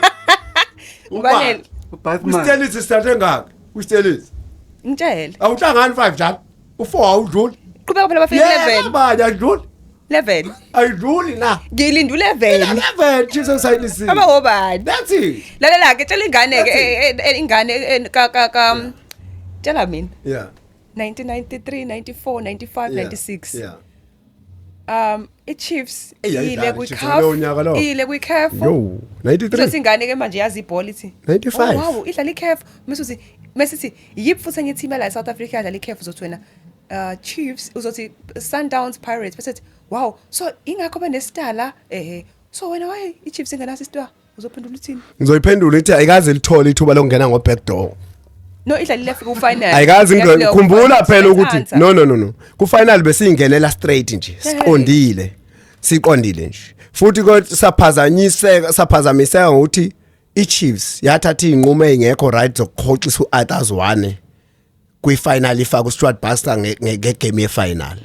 Ngibalele. Batman. Ustelisi sithathe ngaki? Ustelisi. Ngitshele. Awuhlangani 5 njalo. U4 awudluli. Qhubeka phela bafike Yeah, 11. bani ayidluli. 11. Ayidluli na. Ngilinda u11. 11 Chiefs esayinisiwe. Abawobani? That's it. Lalela ke tshela ingane ke That's ingane ka ka ka tshela mina Yeah. 1993 94 95 Yeah. 96 Yeah. iChiefs Eyi, ile yayidlala iChiefs ngalowo nyaka lowo. kwiCAF ile kwiCAF Yo, Uzothi 93. ingane ke manje yazi ibhola ithi 95. Oh, wow idlala iCAF mase uthi mase yiphi futhi enye team la eSouth Africa yadlala iCAF uzothi wena Chiefs uzothi Sundowns Pirates bese ethi wow so ingakho benestar la ehe so wena why iChiefs ingenaso istar uzophendula uthini Ngizoyiphendula ithi ayikaze lithole ithuba lokungena ngo backdoor. no idlalile yafika ku-final Ayikaze Yafika ngikhumbula ku-final. phela ukuthi Answer. no no no no. Ku final besiyingenela straight nje. Siqondile. Siqondile nje. Futhi kodwa saphazanyiseka saphazamiseka ngokuthi iChiefs yathatha izinqumo ezingekho right zokukhoxisa uArthur Zwane kwi-final ifaka uStuart Baxter ngegame ye-final.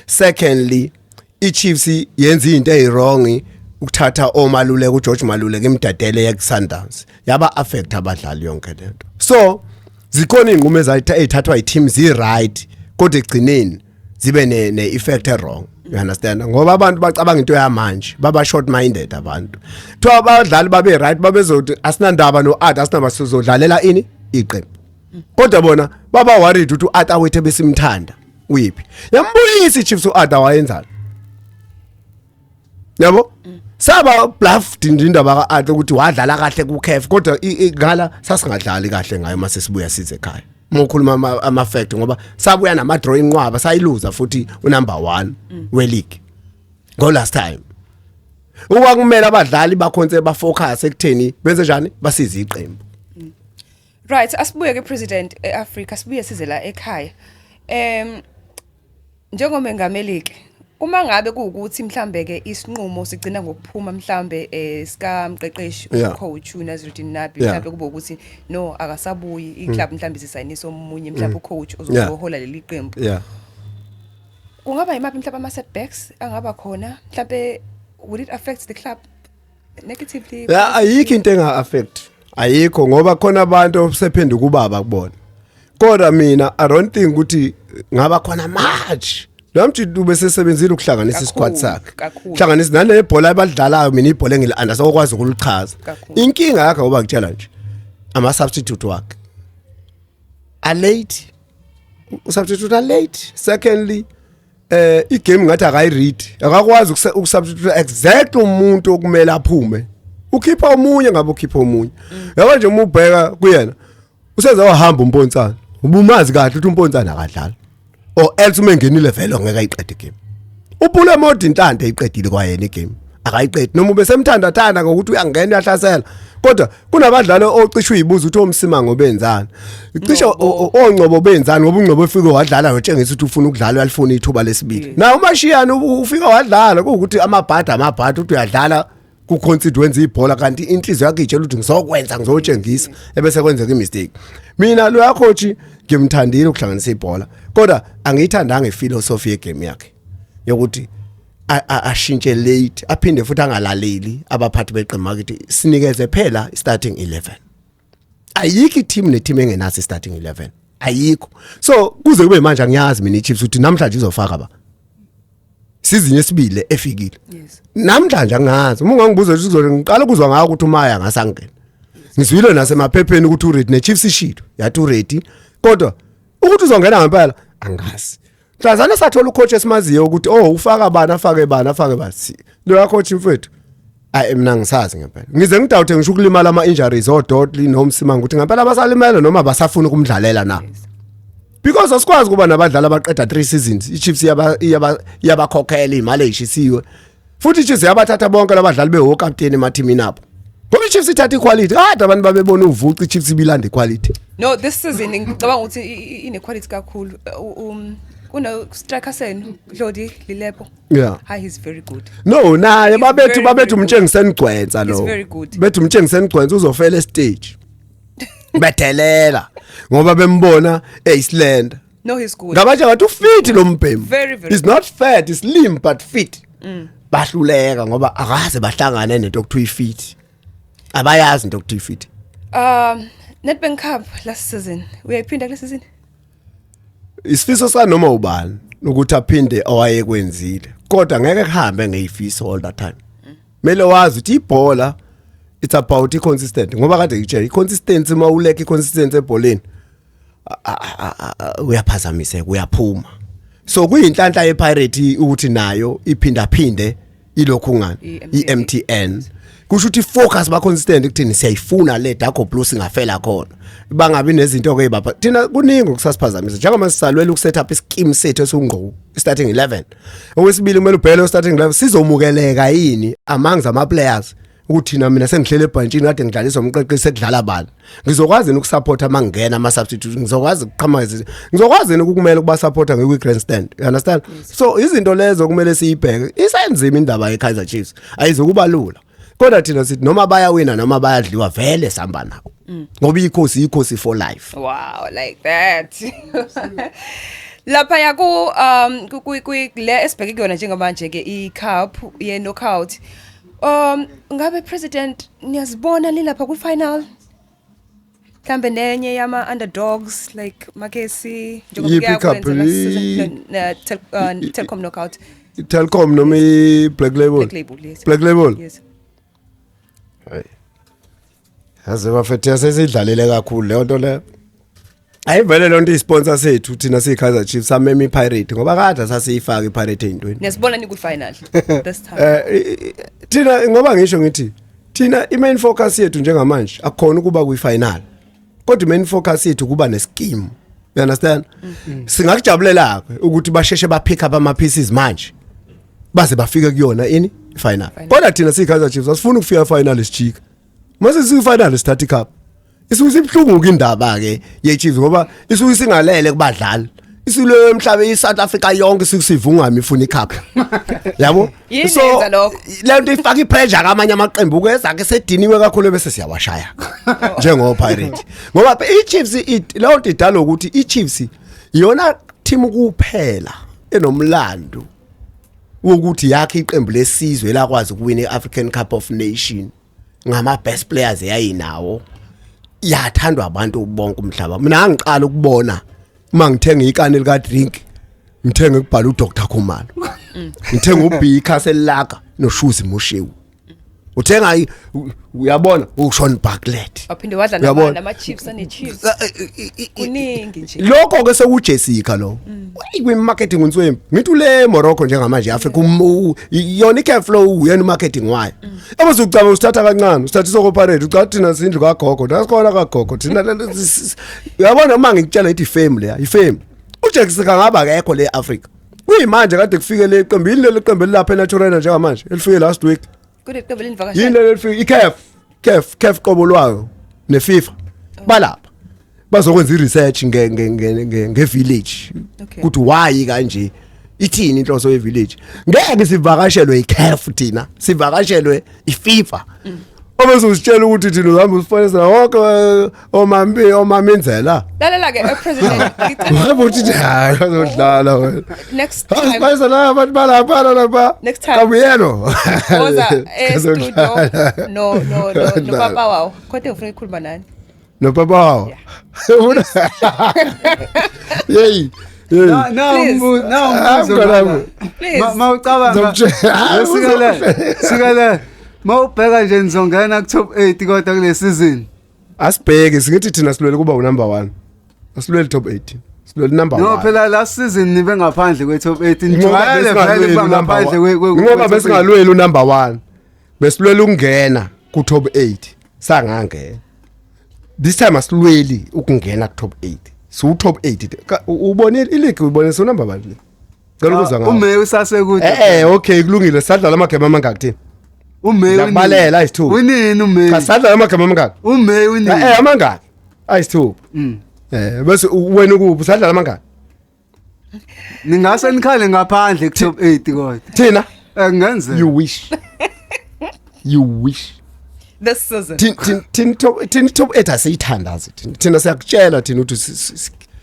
Secondly, iChiefs yenza izinto eziwrong ukuthatha omaluleka uGeorge Maluleka imdadele ye Sundowns. Yaba affect abadlali yonke lento. So zikhona izinqumo ezithathwa i-team zi right kodwa egcineni zibe ne, ne effect e wrong. You understand? Ngoba abantu bacabanga into yamanje, baba short minded abantu. Kuthiwa abadlali babe right babezothi asinandaba no Arthur asinaba sizodlalela ini iqembu. Kodwa bona baba worried ukuthi uArthur wethu besimthanda uyiphi. Yambuyisa iChiefs uArthur wayenzani. Yabo? Saba bluffed nje indaba kaArthur ukuthi wadlala kahle kuCAF kodwa ngala sasingadlali kahle ngayo mase sibuya size ekhaya. Uma ukhuluma ama fact ngoba sabuya nama draw inqwaba sayiluza futhi unumber 1 we league. Go last time. Okwakumele abadlali bakhonse bafocus ekutheni benze njani basize iqembu. Right, asibuye ke president eAfrica, sibuye size la ekhaya. Njengomengameli ke uma ngabe kuwukuthi mhlambe ke isinqumo sigcina ngokuphuma mhlambe sika mqeqeshi ucoach uNasruddin Nabi mhlambe kube ukuthi no akasabuyi iclub mhlambe sisayinisa omunye mhlambe ucoach ozohola leli qembu. Kungaba imaphi mhlambe ama setbacks angaba khona mhlambe would it affect the club negatively? Ya ayikho into enga affect. Ayikho ngoba khona abantu osephenduka ubaba kubona. Kodwa mina I don't think ukuthi ngaba khona much Lo mjita ubesesebenzile ukuhlanganisa isquad Kakhulu, sakhe. kakhulu. Hlanganisa nale bhola abadlalayo, mina ibhola engili understand ukulichaza. Kakhulu. Inkinga yakhe, ngoba ngitshela nje, ama substitute wakhe a late, usubstitute a late. Secondly, igame ngathi akayiread, akakwazi ukusubstitute exactly umuntu okumele aphume, ukhipha omunye ngabe ukhipha omunye. Yabo nje, uma ubheka kuyena useze wahamba uMpotsane, ubumazi kahle ukuthi uMpotsane akadlali or else uma engenile vele ngeke ayiqede igame. UPule Mmodi inhlanhla iqedile kwayena igame, akayiqedi noma ubesemthanda thanda ngokuthi uyangena uyahlasela, kodwa kunabadlali ocishe uyibuza ukuthi oMsimango benzani, cishe Ngcobo. oNgcobo benzani, ngoba uNgcobo efike wadlala ngotshengisa ukuthi ufuna ukudlala, uyalifuna ithuba lesibili. Na uMashiyana ufika wadlala kuwukuthi amabhada amabhada ukuthi uyadlala kuconcede, wenza ibhola, kanti inhliziyo yakhe itshela ukuthi ngizokwenza, ngizotshengisa, ebese kwenzeka imistake. Mina lo coach ngimthandile ukuhlanganisa ibhola, kodwa angiyithandanga iphilosophy yegame yakhe yokuthi ashintshe late, aphinde futhi angalaleli abaphathi beqembu akithi sinikeze phela starting 11. Ayikho i-team ne-team engenaso starting 11, ayikho. So kuze kube manje angiyazi mina i-Chiefs ukuthi namhlanje izofaka ba season yesibili efikile. Namhlanje angazi, uma ungangibuza ukuthi uzobe ngiqala ukuzwa ngawo ukuthi uMaya ngasangena, ngizwile nasemaphepheni ukuthi uready, ne-Chiefs ishilo yathi uready, kodwa ukuthi uzongena ngempela angazi. Mhlazane sathola ucoach esimaziyo ukuthi oh, ufaka bani, afake bani, afake bani. Lo coach mfethu, ayi, mina ngisazi ngempela, ngize ngidawuthe ngisho ukulimala ama injuries oDortley noMsimang ukuthi ngempela basalimele noma basafuna ukumdlalela na, because asikwazi kuba nabadlali abaqeda 3 seasons, iChiefs iyabakhokhela imali eyishisiwe, futhi iChiefs yabathatha bonke labadlali bewokapteni emathimini abo, ngoba iChiefs ithatha iquality. Kade abantu babebona uvuca, iChiefs ibilanda iquality. No, this season ngicabanga ukuthi ine quality kakhulu. Kuno striker senu Glody Lilepo. Hi, he's very good. No, naye He's babethu very, babethu very good. Umtshengiseni Gcwensa lo. He's very good. Bethu umtshengiseni Gcwensa uzofela estage. Bedelela ngoba bembona eyislender. No, he's good. Ngabatsha ngathi ufit lo mbhemu. Very, very. He's not fat, he's slim but fit. Bahluleka ngoba akaze bahlangane nento okuthiwa ifit. Abayazi into okuthiwa ifit. Nedbank Cup last season. Uyayiphinda kule season? Isifiso sanoma ubani ukuthi aphinde owayekwenzile, kodwa ngeke kuhambe ngeyifiso all the time. Kumele wazi ukuthi ibhola, it's about i-consistent, ngoba kade ngitshela i-consistency, uma uleka i-consistency ebholeni uyaphazamiseka, uyaphuma. So kuyinhlanhla yePirate ukuthi nayo iphinda phinde ilokhu ngani I-MTN. i-MTN, kusho ukuthi focus, ba consistent ukuthini siyayifuna le Dark Blue, singafela khona, bangabi nezinto ke bapha. Thina kuningi okusasiphazamisa njengoba sisalwela ukuset up ischeme sethu esungqo starting 11. Okwesibili, kumele ubhele starting 11 sizomukeleka yini among ama players, ukuthi thina mina sengihlele ebhantshini kade ngidlalisa umqeqeshi, sekudlala bani, ngizokwazi yini ukusupport amangena ama substitute, ngizokwazi ukuqhamuka, ngizokwazi yini ukukumela ukuba supporter ngikwi grandstand, you understand? So izinto lezo kumele siyibheke. Isenzima indaba ye Kaizer Chiefs, ayizokuba lula, kodwa thina sithi noma bayawina noma bayadliwa, vele sihamba nabo, ngoba ikhosi ikhosi for life. Wow, like that. Lapha yaku ku le esibheke kuyona njengamanje ke, i-cup ye knockout. Ngabe president, niyazibona nilapha ku final? Mhlambe nenye yama underdogs like Makesi? Yiphi Njengoba cup? last season, Telkom knockout. Telkom noma i Black Label? Black Label, yes. Black Label. Yes. Yaze bafethu, sesidlalele kakhulu leyo nto leyo. Ayivele le nto, isponsor sethu thina siyi-Kaizer Chiefs samema iPirate ngoba kade sasiyifaka iPirate ey'ntweni. Niyasibona ni ku final this time? Thina ngoba ngisho ngithi thina i-main focus yethu njengamanje akukhona ukuba kwi-final, kodwa i-main focus yethu kuba nescheme, you understand? Singakujabulela ke ukuthi basheshe ba pick up ama pieces manje baze bafike kuyona ini final, kodwa thina siyi-Kaizer Chiefs asifuni ukufika final sijika. Mase siyi-final sithatha icup, isuke sibhlungu ke indaba ke ye-Chiefs, ngoba isuke singalele kubadlali, isuke emhlabeni iSouth Africa yonke isuke sivungama ifuna icup, yabo. Yini yenza lokho? Le nto ifaka ipressure kamanye amaqembu kweza ke sediniwe kakhulu, bese siyawashaya njengo Pirate, ngoba iChiefs leyo nto idala ukuthi iChiefs iyona team kuphela enomlando wokuthi yakhe iqembu lesizwe lakwazi ukuwina iAfrican Cup of Nation ngama best players eyayinawo, yathandwa abantu bonke umhlaba. Mina ngiqala ukubona uma ngithenga ikani lika drink. Ngithenge kubhala uDr Khumalo. Ngithenga uBeaker selaga noShuzi Moshewu. Uthenga uyabona uSean Barklett. Waphinde wadla Uyabona? nama chips ane chips. Kuningi nje. Lokho ke sekuJessica lo. Kwi marketing unswembu. Ngithi ule Morocco njengamanje Africa yona iCaf flow uyena marketing wayo. Abazukucaba usithatha kancane, usithatha isoko parade, ucabanga thina sindlu kagogo, nasikhona kagogo thina uyabona uma ngikutshela ithi fame leya, ifame. uJessica ngaba akekho le Africa. Kuyimanje kade kufike le qembu, yini leli qembu elilapha eNaturena njengamanje, elifike last week. Kuneqembu Yini elinivakashela. leli elifike iCAF, CAF, CAF qobo lwayo neFIFA. Balapha. Bazokwenza iresearch nge nge nge nge, nge village. Ukuthi why kanje? Ithini inhloso ye village? Ngeke sivakashelwe iCAF thina, sivakashelwe iFIFA. Obese usitshela ukuthi thina uhamba usifanisa wonke omambi omaminzela. Lalela ke president ngicela Hayi uthi hayi bazodlala wena. Next time. Asipayisa la abantu balapha lapha. Next time. Kabuyelo. Woza e studio no no no no papa wawo. Kodwa ngifuna ukukhuluma nani. No papa wawo. Yey. Yey. Na Please. na Ah, umbuzo mngani ngala. wami. Please. Ma ucabanga Ngizomtshela. Sikalele. Sikalele. Mawubheka nje nizongena ku top 8 kodwa kule season. Asibheke singithi thina silwele kuba unumber 1. Asilwele top 8. Silwele number 1. No phela last season nibe ngaphandle kwe top 8 nijwayele vele kuba ngaphandle kwe Ngoba besingalweli unumber 1. Besilwele ukungena ku top 8. Sangangena. This time asilweli ukungena ku top 8. So top 8 ubonile ileague ubonile so number bani le? Cela ukuzwa ngawo. Ume usasekude. Okay kulungile sadlala amagame amangaki thina? Ume Ngiyakubalela ayisithupha. Unini ume? Cha sadlala amagame amangaki? Ume unini? Amangaki? Ayisithupha. Bese wena ukuphi sadlala amangaki? Ningase nikhale ngaphandle ku top 8 kodwa. Thina Kungenzeka. You wish. You wish. This season. Thin top 8 asiyithandazi thina. Thina siyakutshela thina ukuthi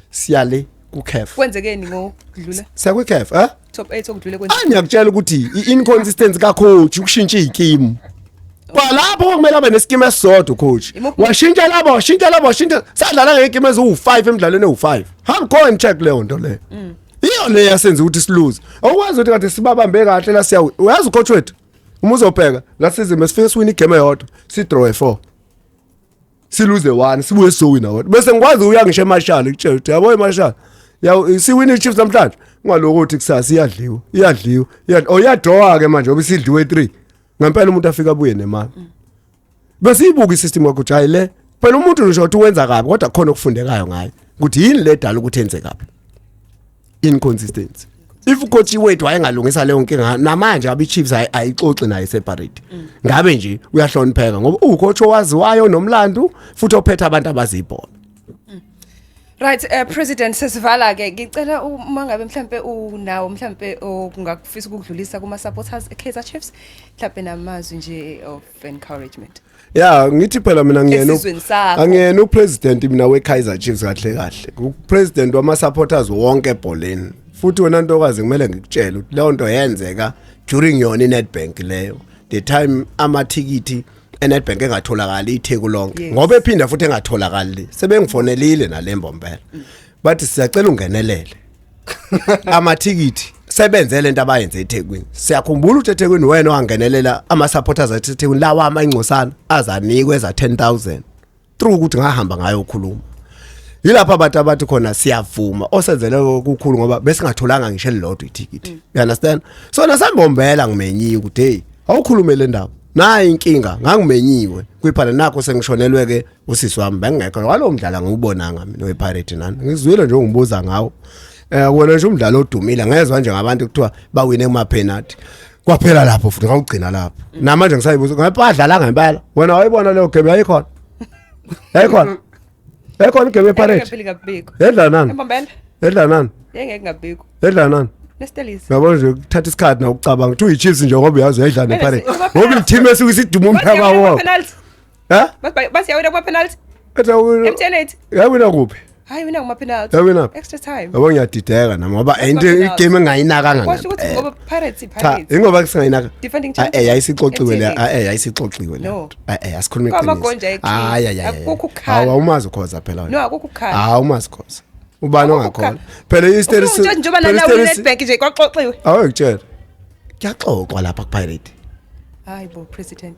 siyale ku CAF. Kwenzekeni ngokudlula? Siya ku CAF, eh? Top 8 okudlule kwenzekeni? Ah ngiyakutshela ukuthi i-inconsistency ka coach ukushintsha izikimu. Kwalapho kumele abe neskimu esisodwa coach. Washintsha labo, washintsha labo, washintsha. Sadlala ngegimu eziwu5 emidlalweni ewu5. How go and check leyo nto leyo. Iyo le yasenza ukuthi siluze. Awukwazi ukuthi kade sibabambe kahle la siya. Uyazi coach wethu. Uma uzobheka la season besifike siwina igame eyodwa, si draw 4. Siluze 1, sibuye sizowina 1. Bese ngikwazi uya ngisho eMashalo ikutshela ukuthi yabo eMashalo. Ya siwina iChiefs namhlanje. Ungalokuthi kusasa iyadliwa, iyadliwa, iyadliwa. Oh iyadraw ke manje ngoba isidliwe 3. Ngempela umuntu afika abuye nemali. Bese ibuka isystem yakho ukuthi hayi le. Phela umuntu ngisho ukuthi wenza kabi kodwa khona okufundekayo ngaye. Ukuthi yini le dala ukuthi enze kabi. Inconsistency. If coach wethu wayengalungisa leyo nkinga namanje abe Chiefs ayixoxi naye separate. Ngabe nje uyahlonipheka ngoba ucoach owaziwayo nomlando futhi ophethe abantu abazibhola. Right, President sesivala ke ngicela uma ngabe mhlambe unawo mhlambe ongakufisa ukudlulisa kuma supporters eKaizer Chiefs mhlambe namazwi nje of encouragement. Ya ngithi phela mina ngiyena Esizweni sakho. angiyena upresident mina weKaizer Chiefs kahle kahle. Upresident wama supporters wonke ebholeni. Futhi wena ntokazi kumele ngikutshele ukuthi leyo nto yenzeka during yona iNedbank leyo. The time amathikithi eNedbank engatholakali iTheku lonke. Ngoba ephinda futhi engatholakali. Sebengifonelile nalembo mpela. Bathi siyacela ungenelele. Amathikithi sebenze lento abayenze eThekwini. Siyakhumbula ukuthi eThekwini wena wangenelela ama supporters eThekwini lawa amangcosana azanikwe eza 10000 through ukuthi ngahamba ngayo ukukhuluma. Yilapha abantu abathi khona siyavuma osenzele okukhulu ngoba besingatholanga ngisho elilodwa ithikithi. You understand? So nasembombela ngimenyiwe ukuthi hey awukhulume le ndaba. Nayi inkinga ngangimenyiwe kwiphana nakho sengishonelwe ke usisi wami bengekho walo mdlalo ngiwubonanga mina wePirate nani. Ngizwile nje ungibuza ngawo. Wena nje umdlalo odumile ngezwa nje ngabantu kuthiwa bawine kuma penalty. Kwaphela lapho futhi ngawugcina lapho. Namanje ngisayibuza ngapadlala ngempela. Wena wayibona leyo game yayikhona. Yayikhona. Yayikhona igame yePirate. Ngempela ngabikho. Yedla nani? Embombela. Yedla nani? Yengeke ngabikho. Yedla nani? Nestelisi. Yabona nje kuthatha isikhathi na ukucabanga ukuthi uyiChiefs nje ngoba uyazi uyayidla nePirate. Kuma Ngoba i-team esuke isiduma umhlaba wonke. Penalty. Ha? Basi yawina kuma penalty. Ethi awina. MTN8. Yawina kuphi? Hayi wina kuma penalty. Yawina. Extra time. Yabo ngiyadideka nami ngoba into penalty. igame engayinakanga. Kwasho ukuthi ngempela. ngoba Pirates Cha, iPirates. ingoba singayinaka. Defending Ah, champion. yayisixoxiwe le. MTN8. Ah, yayisixoxiwe le. No. Asikhulume Kwamagonja iqiniso. ayi-clean. Hayi hayi. Akukho ukukhala. Hawu awumazi ukhoza phela wena. No akukho ukukhala. Hawu umazi khoza. Ubani Akukho ongakholwa? Phela iStellies Ufuna njengoba nalawo Nedbank nje kwaxoxiwe. Awuyikutshela. Kuyaxoxwa lapha kuPirate. Hayi bo president.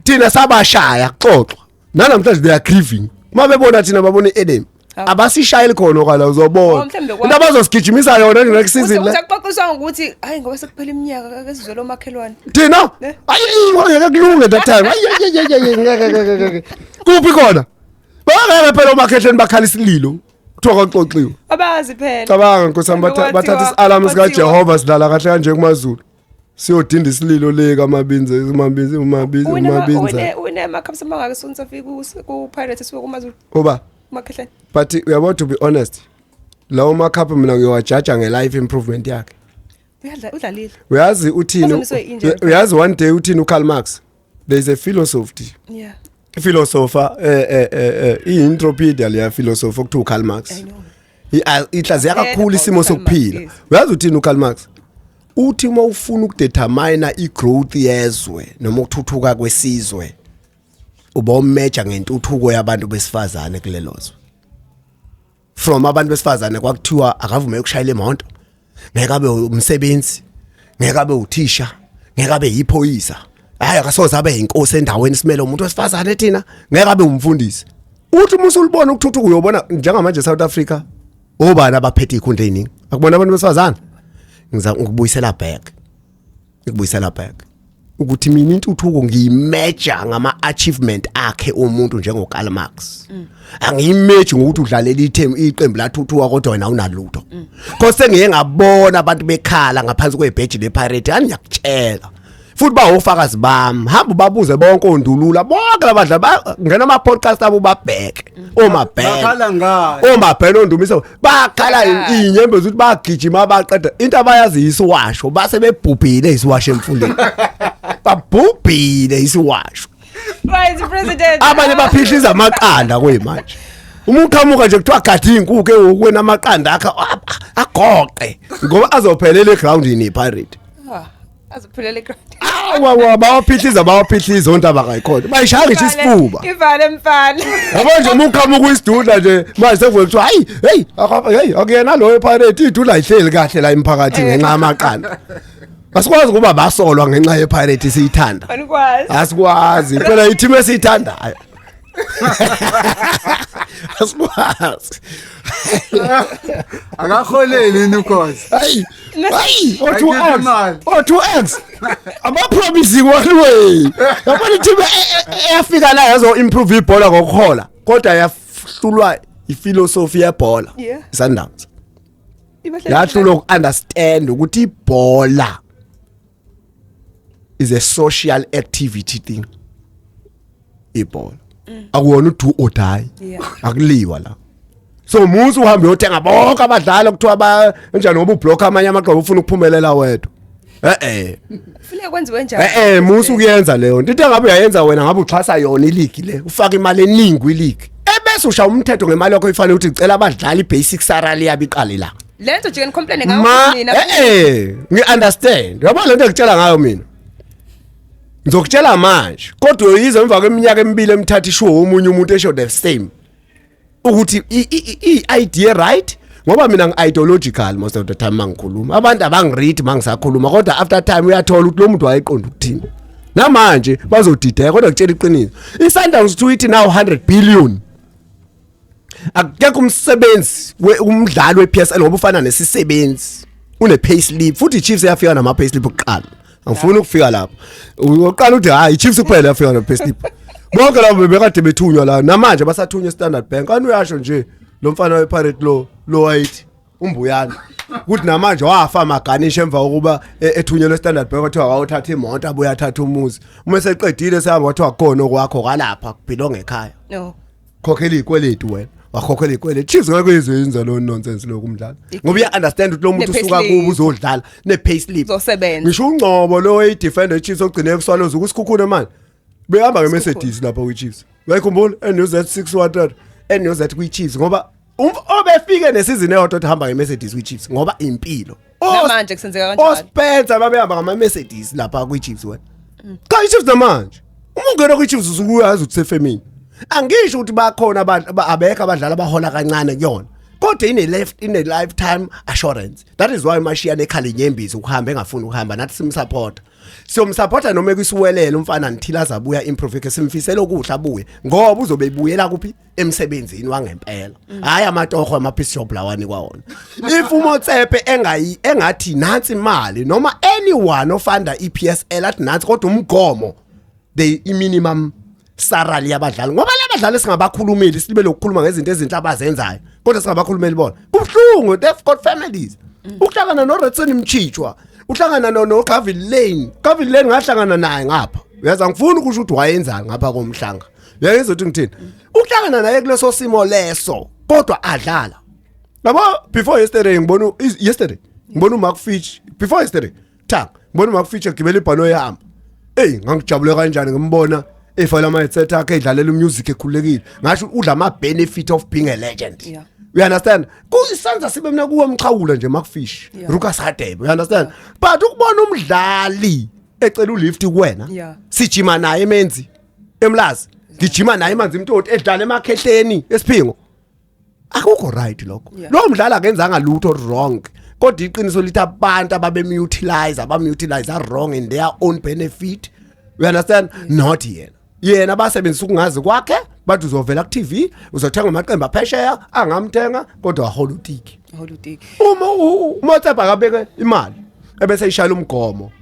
Thina sabashaya kuxoxwa. Nanamhlanje they are grieving. Uma bebona thina babona iEdem. Hawu. Abasishayeli khona okala Oh, uzobona. mhlawumbe Into abazosigijimisa yona nje next season la. Usaxoxiswa ngokuthi hayi ngoba sekuphela iminyaka ake sizwe lo makhelwane. Thina Ne? ayi ngeke kulunge that time. Ayi ayi ayi ayi ngeke ngeke ngeke. Kuphi khona? Bangeke phela omakhehleni bakhala isililo. Kuthiwa kwaxoxiwe. Abazi phela. Cabanga nkosi yami Kwathiwa- bathatha isialamu sika kwathiwa- Jehova sidlala kahle kanje kumaZulu. Siyodinda isililo le kaMabinze uMabinze uMabinze uMabinze. Wina ama-cups amangaki since afika ku-Pirates esuka kumaZulu Uba umakhehlane. but uyabo to be honest lawo makhaphu mina ngiyowajaja nge-life improvement yakhe. Uyadla udlalile. Uyazi uthini Wazomiswa i-injury. uyazi one day uthini uKarl Marx there is a philosophy Yeah. philosopher i-entropedia leya philosopher okuthiwa uKarl Marx. I know. Ihlaziya Heard kakhulu about isimo Karl Marx, sokuphila. yes. Uyazi uthini uKarl Marx? Uthi uma ufuna ukudetermine igrowth yezwe noma ukuthuthuka kwesizwe ubomeja ngentuthuko yabantu besifazane kulelo zwe. From abantu besifazane kwakuthiwa akavume ukushayela imoto, ngeke abe umsebenzi, ngeke abe uthisha, ngeke abe yiphoyisa. Hayi akasoze abe inkosi endaweni simele umuntu wesifazane thina, ngeke abe umfundisi. Uthi uma usulibona ukuthuthuka uyobona njengamanje South Africa obani abaphethe ikhundla eziningi. Akubona abantu besifazane. Ngiza ukubuyisela back. Ukubuyisela back. Ukuthi mina intuthuko ngiyimeasure ngama achievement akhe umuntu njengoKarl Marx. Angiyimeasure ngokuthi udlalela iteam iqembu lathuthuka kodwa wena awunalutho. Because sengiye ngabona abantu bekhala ngaphansi kwebheji lePirate angiyakutshela. Futhi bawofakazi bami hamba ubabuze bonke ondulula bonke labadlali ngena ama podcast abo babheke omabheke Bakhala ngayo. omabheke ondumisa bakhala inyembezi ukuthi bagijima baqeda into abayazi isiwasho base bebhubhile isiwasho emfuleni babhubhile isiwasho. Right president. Abanye baphihliza amaqanda kuyimanje uma uqhamuka nje kuthiwa gadi inkukhu ewokweni amaqanda akhe agoqe ngoba azophelela egroundini iPirate. Ah, azophelela eground. Awa bawaphihliza bawaphihliza ontaba kayikhona bayishaya ngisho isifuba. Ivale mfana. Yabo nje uma uqhamuka uyisidudla nje manje sekuvuke kuthiwa hayi hey hey akuyena lo wePirate idudla ayihleli kahle la emphakathini ngenxa yamaqanda. Asikwazi ukuba basolwa ngenxa yePirate siyithanda. Anikwazi. Asikwazi phela i-team esiyithandayo. Asikwazi. Akaholeli yini ukhozi? Hayi hayi o 2x Ayikhiphe imali. o 2x ama-promising one way. Yabona i-team eyafika la yazo improve ibhola ngokuhola kodwa yahlulwa iphilosophy yebhola. Sundowns yahlulwa uku-understand ukuthi ibhola is a social activity thing. Ibhola akuwona udo or die. Akuliwa la. So musu uhambe uyothenga bonke abadlali okuthiwa ba kanjani ngoba ublock amanye amaqembu ufuna ukuphumelela wedwa. Kufuneka kwenziwe njani? Musu kuyenza leyo nto. Into engabe uyayenza wena ngabe uxhasa yona ileague le. Ufaka imali eningi kwileague. Ebese ushaya umthetho ngemali yakho ifanele ukuthi ucela abadlali basic salary yabo iqale la. Lento nje ngicomplain ngayo mina. Ngi understand. Yabo lento engikutshela ngayo mina. Ngizokutshela manje. Kodwa uyize emva kweminyaka emibili emithathu isho omunye umuntu esho the same. Ukuthi i idea right ngoba mina ngi-ideological most of the time mangikhuluma abantu abangiread mangisakhuluma kodwa after time uyathola ukuthi lo muntu wayeqonda ukuthini. Namanje bazodideka kodwa ngitshela iqiniso. iSundowns kuthiwa ithi now 100 billion. Akekho umsebenzi umdlali wePSL ngoba ufana nesisebenzi une pay slip futhi iChiefs yafika nama pay slip kuqala. Angifuni ukufika lapho. Uqala uthi hayi iChiefs kuphela yafika no pay slip. Bonke labo bebekade bethunywa la namanje basathunywa eStandard Bank. Kanti uyasho nje lo mfana wePirate lo wayithi umbuyane ukuthi namanje wafa amaganisha emva kokuba ethunyelwe eStandard Bank kwathiwa wawuthatha imoto abuye athatha umuzi. Uma seqedile sehamba kwathiwa khona okwakho kwalapha kubhilonga ekhaya. No. Khokhela izikweletu wena. Wakhokhela izikweletu. Chiefs ngeke izenza lo nonsense lo kumdlalo. Ngoba uya understand ukuthi lo muntu usuka kubo uzodlala ne pay slip. Uzosebenza. Ngisho uNgcobo lo oyidefender Chiefs ogcine kuswaloza ukusikhukhune manje. Behamba ngeMercedes lapha kwiChiefs. Uyayikhumbula NUZ 613 NUZ kwiChiefs ngoba obefike nesizini eyodwa uthi hamba ngeMercedes kwiChiefs ngoba impilo. Namanje kusenzeka kanjalo. OSpencer babehamba ngama Mercedes lapha kwiChiefs wena. Cha iChiefs namanje. Uma ungena kwiChiefs usuke uyazi ukuthi sefemini. Angisho ukuthi bakhona abantu abekho abadlali abahola kancane kuyona. Kodwa ine left ine lifetime assurance. That is why Mashiane ekhala inyembezi ukuhamba engafuni ukuhamba, nathi simsupport. Siyomsupporta noma ekisiwelela umfana nithila azabuya improve ke, simfisela okuhle abuye, ngoba uzobe ebuyela kuphi? Emsebenzini wangempela, hayi amatoho ama piece job lawani kwawona. If uMotsepe engayi engathi nansi imali, noma anyone ofunda iPSL athi nansi, kodwa umgomo, the minimum salary yabadlali, ngoba labadlali singabakhulumeli, sibe lokukhuluma ngezinto ezinhle abazenzayo, kodwa singabakhulumeli bona. Kubhlungu, they've got families. Uhlangana no Redson Mchichwa, uhlangana no Gavin Lane. Gavin Lane ngahlangana naye ngapha, uyazi, angifuni ukusho ukuthi wayenzani ngapha komhlanga, uyayizwa ukuthi ngithini. Uhlangana naye kuleso simo leso, kodwa adlala yabo. Before yesterday ngibona, yesterday ngibona uMark Fitch, before yesterday tha ngibona uMark Fitch egibela ibhano ehamba. Hey, ngangijabule kanjani ngimbona efaka ama headset akhe, edlalela umusic ekhululekile. Ngasho udla ama benefit of being a legend. You understand? Kuyisenza sibe mina kuwe mxhawula nje Mark Fish. Lucas Hadebe, you understand? But ukubona umdlali ecela ulift kuwena, sijima naye emenzi emlazi, ngijima naye emanzi imtoti, edlala emakhehleni esiphingo, akukho right lokho. Lo mdlali akenzanga lutho wrong, kodwa iqiniso lithi abantu ababemutilize, abamutilize wrong in their own benefit, you understand? Not yena. Yena basebenzisa ukungazi kwakhe, bathi uzovela ku TV, uzothenga amaqembu aphesheya angamthenga, kodwa wahola utiki. Holutiki. Uma uMotsepe akabeke imali ebese ishayela umgomo,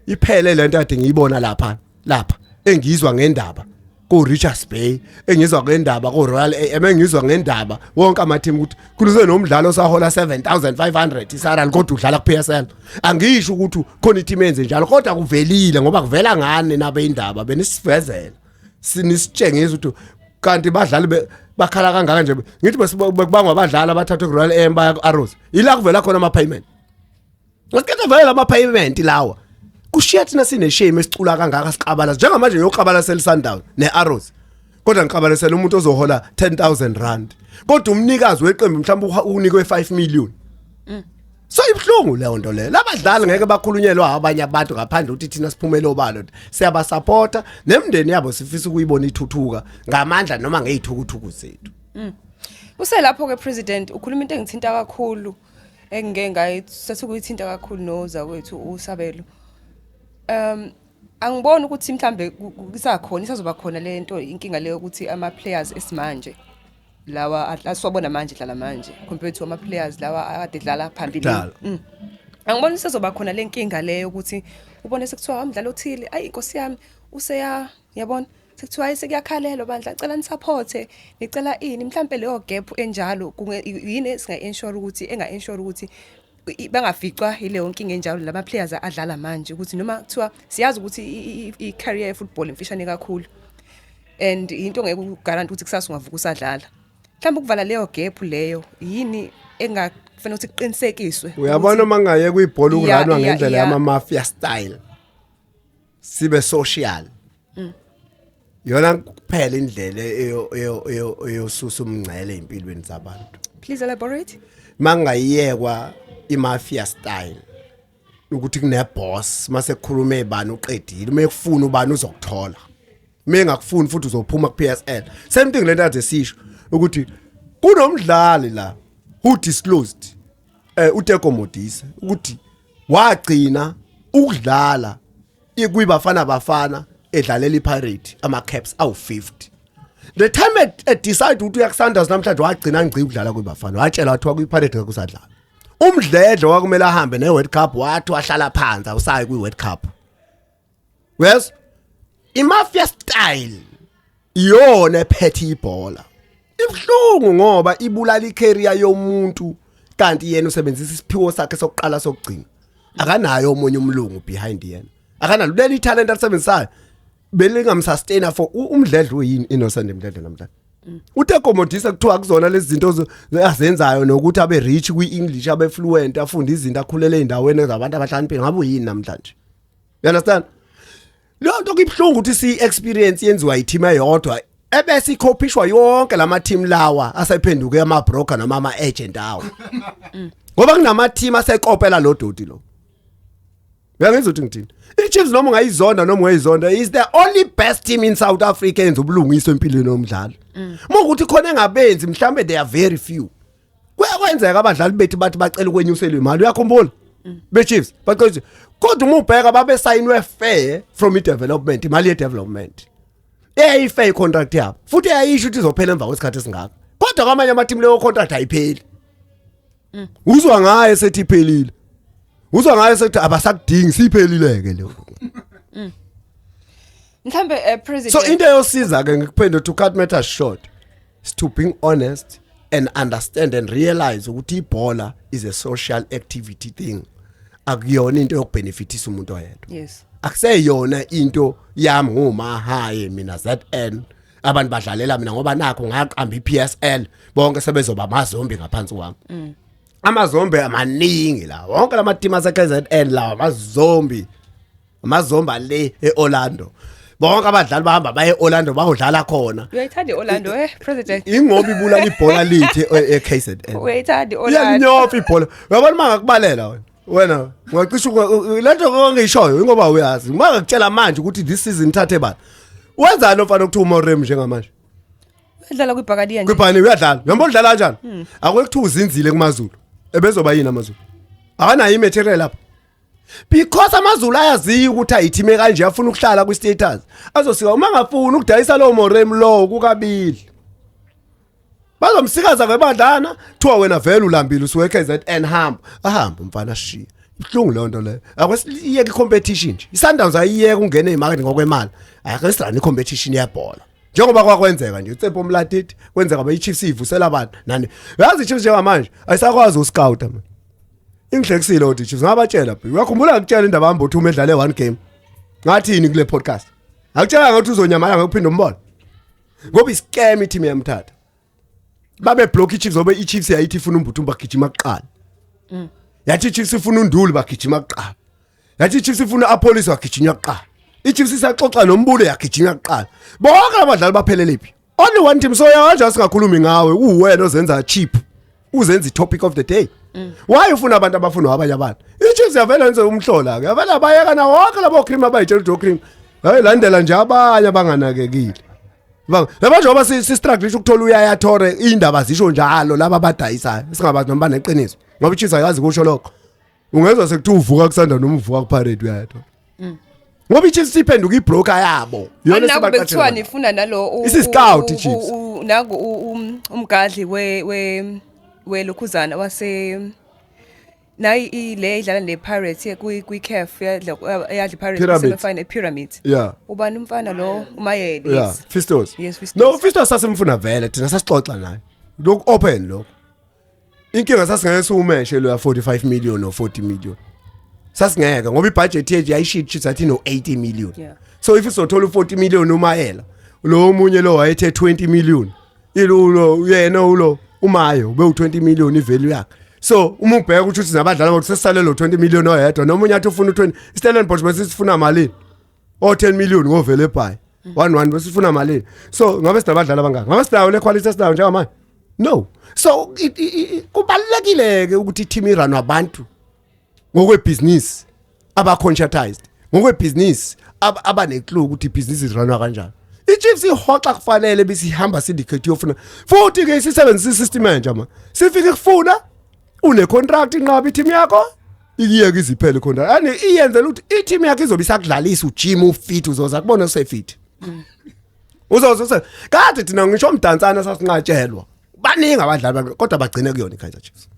iphele lento ade ngiyibona lapha lapha, engizwa ngendaba ku Richards Bay, engizwa ngendaba ku Royal AM, engizwa ngendaba wonke ama team, ukuthi kuluse nomdlalo osahola 7500 isalary kodwa udlala ku PSL. Angisho ukuthi khona i-team enze njalo, kodwa kuvelile, ngoba kuvela ngane nabe indaba benisivezela, sinisitshengisa ukuthi kanti badlali bakhala kangaka nje. Ngithi bekubangwa abadlali abathathwe ku Royal AM baya ku Arrows, ila kuvela khona ama payment. Ngesikhathi vele ama payment lawa kushiya thina sine shame esicula kangaka, siqabala njengamanje yoqabala sel Sundown ne Arrows, kodwa ngiqabalisela umuntu ozohola 10000 rand, kodwa umnikazi weqembu mhlawumbe unikwe 5 million. So ibhlungu leyo nto leyo. Labadlali ngeke bakhulunyelwa abanye abantu ngaphandle ukuthi thina siphumele obalo, siyabasupporta nemndeni yabo, sifisa ukuyibona ithuthuka ngamandla noma ngezithukuthuku zethu. Uselapho ke president, ukhuluma into engithinta kakhulu, engike ngayithatha ukuyithinta kakhulu noza kwethu uSabelo. Angiboni ukuthi mhlambe kusakhona, isazoba khona le nto, inkinga leyo ukuthi ama players esimanje lawa asiwabona manje dlala manje compared to ama players lawa akade dlala phambili. Kudala. Angiboni sezoba khona le nkinga leyo ukuthi ubone sekuthiwa umdlalo othile, ayi inkosi yami, useya, yabona, sekuthiwa hayi, sekuyakhalelwa bandla, cela nisupporte, nicela ini. Mhlambe leyo gap enjalo yini esinga ensure ukuthi enga ensure ukuthi bangaficwa ileyo nkinga enjalo lama players adlala manje, ukuthi noma kuthiwa siyazi ukuthi i career ye football imfishane kakhulu and into ngeke uguarantee ukuthi kusasa ungavuka usadlala. Mhlawumbe ukuvala leyo gap leyo, yini engafanele ukuthi kuqinisekiswe? Uyabona, uma ngaye kuyibhola ukurunwa ngendlela yama mafia style, sibe social, yona kuphela indlela eyosusa umngcele empilweni zabantu. Please elaborate. Mangayiyekwa imafia style ukuthi kune boss, mase kukhuluma ebani uqedile, uma ekufuna ubani uzokuthola, uma engakufuni futhi uzophuma ku PSL. Same thing lento ade sisho ukuthi kunomdlali la who disclosed, uTeko Modise, ukuthi wagcina ukudlala ikuyibafana bafana edlalela iPirate ama caps awu 50. The time at decide ukuthi uyakusunders namhlanje, wagcina ngci ukudlala kuyibafana, watshela wathiwa kuyiPirate ngeke usadlala. Umdledlo wakumele ahambe ne-World Cup, wathi wahlala phansi, awusayi kwi-World Cup. Yes, imafia style iyona ephethe ibhola. Ibhlungu ngoba ibulala icareer yomuntu, kanti yena usebenzisa isiphiwo sakhe sokuqala sokugcina. Akanayo omunye umlungu behind yena, akanalo leli talent alisebenzisayo belingamsustain for umdledlo. Uyini Innocent Mdledlo namhlanje? uTeko Modise kuthiwa kuzona lezi zinto azenzayo nokuthi abe rich kwi-English, abe fluent, afunde izinto, akhulele ey'ndaweni zabantu abahlakaniphile, ngabe uyini namhlanje? You understand? Leyo nto kuyibuhlungu ukuthi si experience yenziwa i-team eyodwa, ebese ikhophishwa yonke lama team lawa asephenduke ama broker noma ama agent awo, ngoba kunama team asekopela lo doti lo. Uyangizwa ukuthi ngithini? I-Chiefs, noma ungayizonda noma ungayizonda, is the only best team in South Africa enza ubulungiswa empilweni yomdlalo. Uma ukuthi khona engabenzi, mhlambe they are very few. Kuyakwenzeka abadlali bethu bathi bacela ukwenyuselwa imali, uyakhumbula? Be-Chiefs bacela ukuthi, kodwa uma ubheka babesayinwe fair from i-development, imali ye-development. Eyayifair contract yabo futhi eyayisho ukuthi izophela emva kwesikhathi esingaka. Kodwa kwamanye ama-team leyo contract ayipheli. Uzwa ngaye sethi iphelile. Uzwa ngaye sethi abasakudingi, siphelile ke leyo. Mhlambe president. So into eyosiza ke, ngikuphendule, to cut matters short, is to being honest and understand and realize ukuthi ibhola is a social activity thing. Akuyona into yokubenefitisa umuntu oyedwa. Akuseyona into yami ngumahaye mina ZN, abantu badlalela mina ngoba nakho ngaqamba iPSL, bonke sebezoba amazombi ngaphansi kwami. Amazombi amaningi la, wonke lama team ase KZN lawa amazombi, amazomba le eOrlando, bonke abadlali bahamba baye eOrlando bayodlala khona. Uyayithanda iOrlando, president? Ingoba ibulala ibhola lethu eKZN. Uyayithanda iOrlando. Iyalinyofa ibhola, uyabona uma ngakubalela wena ungacisha lento ongiyishoyo, ingoba uyazi uma ngakutshela manje ukuthi this season thathe bani, wenzani ofana ukuthiwa uMorem njengamanje? Uyadlala kwiBhakaniya nje. Kwibhani uyadlala, uyambona udlala kanjani? Akwe kuthiwa uzinzile kumaZulu, ebezoba yini amaZulu? Akanayo imaterial lapha because amaZulu ayaziyo ukuthi ayithime kanje, afuna ukuhlala kwi-status, azosika uma ngafuni ukudayisa lowo Morem lowo kukabili, bazomsikaza ngebadlana, kuthiwa wena vele ulambile usuke KZN, hamba, ahamba umfana ashiye. Ibuhlungu leyo nto leyo. Akwesiyeke i-competition nje, i-Sundowns ayiyeke ungene emakethe ngokwemali, akesirani i-competition yebhola njengoba kwakwenzeka nje uTsepo Mlatiti kwenzeka ba i-Chiefs ivusela abantu nani. Uyazi i-Chiefs njengamanje ayisakwazi uscout man. Ingihlekisile ukuthi i-Chiefs, ngabatshela, uyakhumbula ngikutshela indaba hamba uthi uma edlale one game, ngathini kule podcast? Akutshela ngathi uzonyamala ngokuphinda umbona ngoba iscam i-team yamthatha babe block i-Chiefs, ngoba i-Chiefs yayithi ifuna uMbuthuma, bagijima kuqala. Yathi i-Chiefs ifuna uNduli, bagijima kuqala. Yathi i-Chiefs ifuna Appollis, wagijinywa kuqala. I-Chiefs isaxoxa noMbule, yagijinywa kuqala. Bonke abadlali baphelele phi? Only one team. So kanje singakhulumi ngawe, uwena ozenza cheap, uzenza i-topic of the day. Why ufuna abantu abafuna abanye abantu? I-Chiefs yavela yenze umhlola ke, yavela bayeka na wonke labo cream abayitshela ukuthi cream, hayi, landela nje abanye abanganakekile. Bang, laba njengoba si struggle ukuthola uYaya Toure, indaba zisho njalo laba abadayisayo, singabazi noma baneqiniso ngoba iChiefs ayazi kusho lokho. Ungezwa sekuthiwa uvuka kusanda noma uvuka kuParade uyayathola. Ngoba iChiefs iphenduka ibroker yabo. Yona Naku bekuthiwa nifuna nalo Isi-scout i-Chiefs. Nangu umgadli we lokhuzana wase nayi ile idlala ne-Pirates kwi CAF, yadla eyadla i-Pirates. Pyramids. Semifinal, Pyramids. Ubani umfana lo, uMayele? Yeah, Fistos. Yes, Fistos. No, Fistos sasimfuna vele thina, sasixoxa naye. Lokhu open lokho. Inkinga sasingeke siwumeshe lo ya 45 million or 40 million. Sasingeke ngoba ibudget yethu yayishit shit, sathi no 80 million. So if sizothola u40 million uMayela, lo omunye lo wayethe 20 million. Ilulo yena ulo uMayo ube u20 million ivalue yakhe. So uma ubheka ukuthi sinabadlali abathi sesisale lo 20 million oyedwa, nomunye athi ufuna u20, Stellenbosch bese sifuna malini? O 10 million ngovele eBhayi. 1 1 bese sifuna malini? So ngabe sinabadlali abangaka? Ngabe sinayo le quality esinayo njengamanje? No. So kubalekile ke ukuthi i-team irun abantu ngokwebhizinisi aba conscientized ngokwebhizinisi, abaneclue ukuthi ibhizinisi irunwa kanjani. I-Chiefs ihoxa kufanele bese ihamba syndicate yofuna futhi ke isisebenzisa isystem entsha, ma sifike kufuna une contract, inqaba i-team yakho, ikiyeke iziphele contract ani, iyenzela ukuthi i-team yakho izobe isakudlalisa ujim ufit, uzoza kubona usefit, uzoza use kade. Thina ngisho umdansana sasinqatshelwa, baningi abadlali kodwa bagcine kuyona i-Kaizer Chiefs.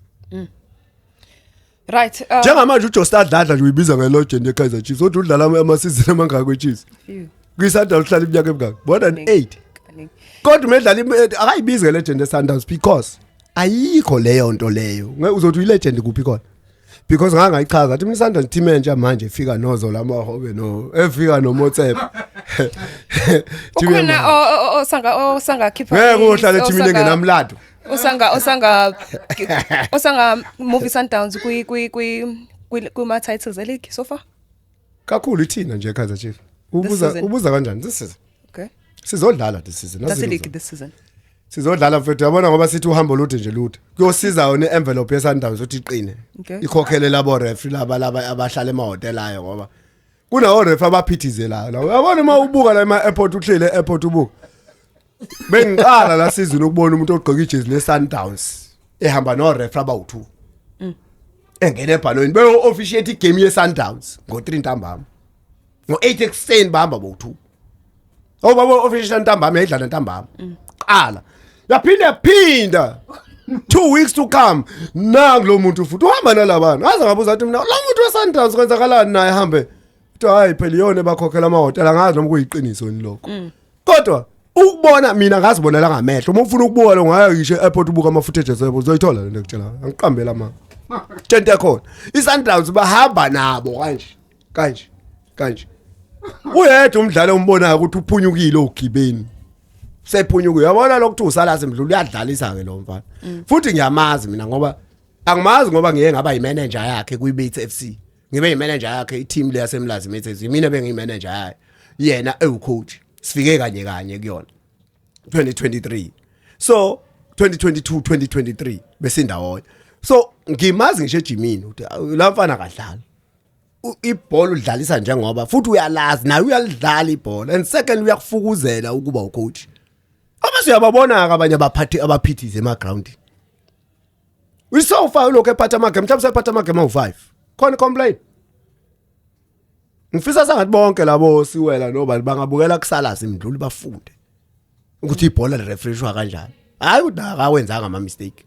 Right. Njengamanje uJosta Dladla nje uyibiza nge-legend ye-Kaizer Chiefs, kodwa udlala amasizini amangaka kwe-Chiefs? Few. Kwi-Sundowns uhlala iminyaka emingaki? More than Kaningi. 8. Kaningi. Kodwa uma edlala akayibizi nge-legend ye-Sundowns because ayikho leyo nto leyo. Uzothi uyi-legend kuphi khona? Because ngake ngayichaza athi mina i-Sundowns team entsha manje ifika noZola Mahobe no efika noMotsepe. Ukhona osanga khipha Ngeke uhlale teamini engenamlando. Osanga move Sundowns kwi kuma titles e league so far. Kakhulu ithina nje Kaizer Chiefs. Ubuza season. Ubuza kanjani this season? Okay. Sizodlala this season. That's Nazi league this season. Sizodlala mfethu, yabona, ngoba sithi uhambo lude nje, lude kuyosiza yona i-envelope ye-Sundowns ukuthi iqine, ikhokhele labo ref laba abahlala emahhotela ayo, ngoba kunawo ref abaphithizelayo la, uyabona uma ubuka la ema-airport, uhlele e-airport ubuka. Bengiqala la season ukubona umuntu ogqoke ijezi le-Sundowns. Ehamba no ref abawu2. Engena ebhalweni beyo officiate igame ye Sundowns ngo3 ntambama. Ngo8 ekseni bahamba bowu2. Oh baba, officiate ntambama, yayidlala ntambama. Qala. Yaphinda phinda. 2 weeks to come, nangu lo muntu futhi uhamba nalabana. Aze ngabuza athi, mina lo muntu weSundowns kwenzakalani naye hambe? Uthi hayi phela iyona ebakhokhela amahhotela. Angazi noma kuyiqiniso yini lokho. Kodwa ukubona mina ngazibonela ngamehlo. Uma ufuna ukubuka lo, ngaya ngisho e-airport, ubuka ama-footage airport, uzoyithola lento ekutshela. Angiqambela ama tshento ekhona. I-Sundowns bahamba nabo kanje kanje kanje. Uyedwa umdlalo ombonayo ukuthi uphunyukile ogibeni, sephunyukile, uyabona lokhu usalazi mdlulu uyadlalisa ke lo mfana. Futhi ngiyamazi mina, ngoba angimazi ngoba ngiye ngaba yimanager yakhe kwi-Bates FC. Ngibe yimanager yakhe, i-team le yasemlazi Mates FC, mina bengiyimanager yayo, yena ewucoach. Sifike kanye kanye kuyona 2023, so 2022 2023 besindawonye, so ngimazi ngisho ejimini ukuthi la mfana kadlala ibhola, udlalisa njengoba futhi uyalazi naye uyalidlala ibhola, and second uyakufukuzela ukuba ucoach. Abase uyababona ke abanye abaphathi abaphithize emaground. Uyisofa ulokhu ephatha amagame, mhlawumbe sephatha amagame awu5, khona complain. Ngifisa sengathi bonke labo siwela nobani bangabukela kusalazi imdluli, bafunde ukuthi ibhola lirefreshwa kanjani. Hayi ukuthi akawenzanga ama mistake,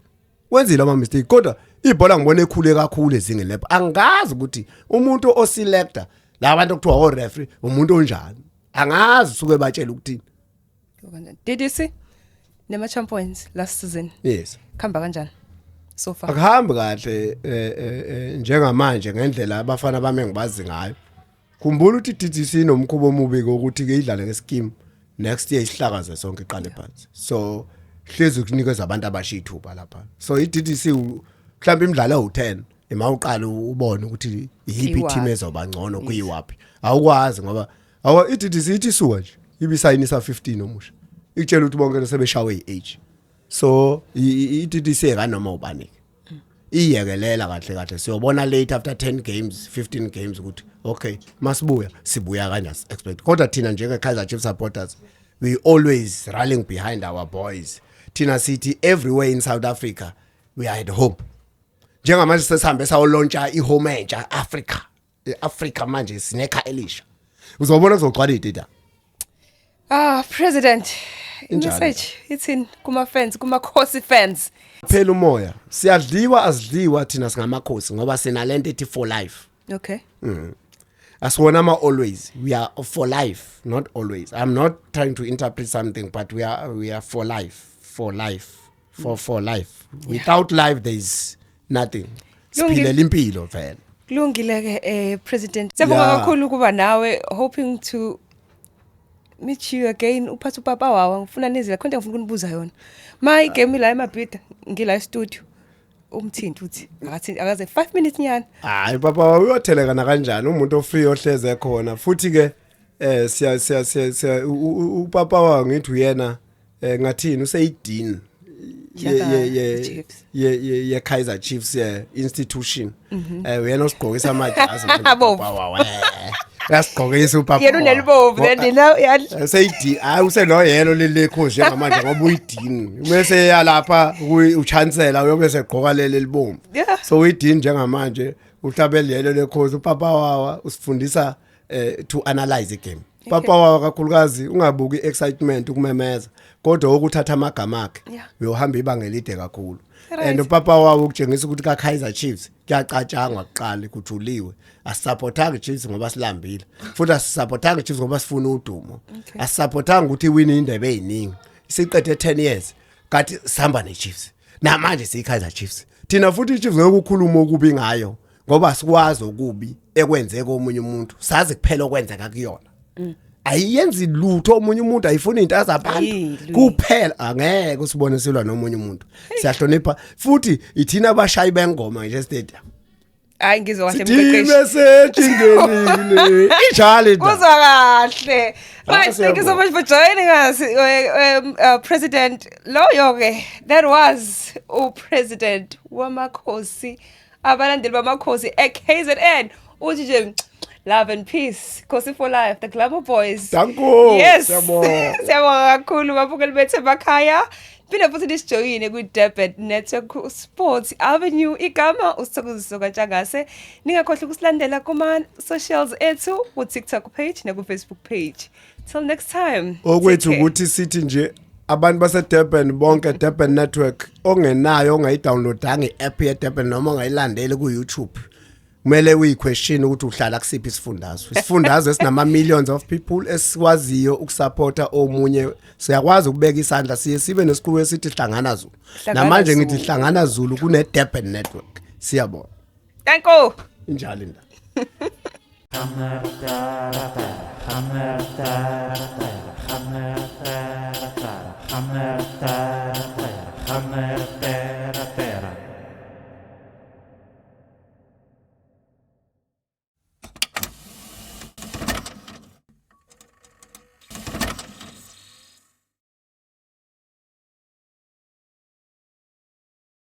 wenzile ama mistake, kodwa ibhola ngibona ekhule kakhulu ezingeni lapho. Angazi ukuthi umuntu oselector la bantu okuthiwa o referee umuntu onjani, angazi usuke batshela ukuthini. DDC nema champions last season. Yes. Khamba kanjani so far? Akuhambi kahle njengamanje ngendlela abafana bami engibazi ngayo. Khumbula ukuthi DDC inomkhubo omubi ukuthi ke idlale ngescheme, next year isihlakaze sonke, iqale phansi. So hlezi kunikeza abantu abasha ithuba lapha. So iDDC mhlawumbe imidlalo ewu10 ima uqala ubone ukuthi iyiphi Iwaphi. team ezoba ngcono kuyiwaphi, awukwazi ngoba awa iDDC ithi isuka nje ibisayinisa 15 omusha, ikutshela ukuthi bonke sebeshawe iage. So iDDC kanoma ubani iyekelela kahle kahle. Siyobona late after 10 games, 15 games ukuthi okay, masibuya sibuya kanjani, expect. Kodwa thina njenge Kaizer Chiefs supporters, we always rallying behind our boys. Thina sithi everywhere in South Africa we are at home. Njengamanje sesihambe sawulauncha ihome entsha Africa, eAfrica manje sinekhaya elisha, uzobona kuzogcwala idata. Ah, president, Injalo. message ithini kuma fans, kuma Khosi fans? Phela umoya, siyadliwa asidliwa, thina singamakhosi ngoba sinalento ethi for life. Asiwona ama always, we are for life, not always. I'm not trying to interpret something, but we are for life, for life, for life. Without life there is nothing. Lungile. Siphilela impilo vele. Kulungile ke, president. Siyabonga kakhulu kuba nawe, hoping to meet you again. Uphatha upapa wawa, ngifuna nizile khonto ngifuna ukunibuza yona. Ma igame la eMabhida, ngila e studio. Umthinti uthi akathi akaze 5 minutes nyana. Hayi, papa uyotheleka na kanjani, umuntu ofree ohleze khona. Futhi ke siya siya siya siya upapa wa ngithi uyena ngathini, useyidean ye ye ye Chiefs. ye Kaizer Chiefs ye institution. Uyena osigqokisa amajazi manje. Abovu. Upapa wawe uyasigqokisa upapa. Yena unelibovu, then nina Seyidi, hayi, usenoyelo lelekho njengamanje ngoba uyidean, bese yalapha uchancellor uyobe segqoka leli libomvu. So uyidean njengamanje, uhlabele yelo lekhosi. Upapa wawa usifundisa to analyze igame. Papa wawa kakhulukazi ungabuki excitement, ukumemeza, kodwa ukuthatha amagama akhe uyohamba ibanga elide kakhulu. And upapa wawo ukutshengisa ukuthi ka Kaizer Chiefs kuyacatshangwa kuqala, kujuliwe. Asisupportanga Chiefs ngoba silambile, futhi asisupportanga Chiefs ngoba sifuna udumo. Asisupportanga ukuthi iwine indebe eziningi, siqede 10 years kathi sihamba neChiefs. Namanje siyi Kaizer Chiefs thina, futhi iChiefs ngeke ukhuluma okubi ngayo ngoba sikwazi okubi ekwenzeka komunye umuntu, sazi kuphela okwenzeka kuyona. Ayiyenzi lutho omunye umuntu, ayifuni into azabantu. Ayi, Kuphela angeke usibone silwa nomunye umuntu. Siyahlonipha, futhi ithina abashayi bengoma nje stadium. Hayi, ngizwa kahle, Sidime mqeqeshi. Setshingenile injalo indaba. Kuzwa kahle. Right, thank you so Siyabonga. much for joining us, President loyo ke. That was uPresident wamakhosi, abalandeli bamakhosi eKZN. Uthi nje love and peace, Khosi for life, the Glamour Boys. Danko. Yes. Siyabonga. Siyabonga kakhulu babukeli bethu emakhaya. Phinde futhi nisijoyine ku-Durban Network Sports Avenue. Igama uSithokoziso kaNtshangase. Ningakhohlwa ukusilandela kuma-socials ethu, ku-TikTok page naku-Facebook page. Till next time. Okwethu take care. Ukuthi sithi nje abantu base-Durban bonke, Durban Network, ongenayo, ongayidownloadanga i-app ye-Durban noma ongayilandeli ku-YouTube, kumele uyiquestion ukuthi uhlala kusiphi isifundazwe, isifundazwe esinama millions of people esikwaziyo ukusupporta omunye. Siyakwazi ukubeka isandla, siye sibe nesiqubu esithi Hlangana Zulu. Hlangana Namanje ngithi Zulu. Hlangana Zulu kune Durban Network. Siyabona. Danko. Injalo indaba. Hammer.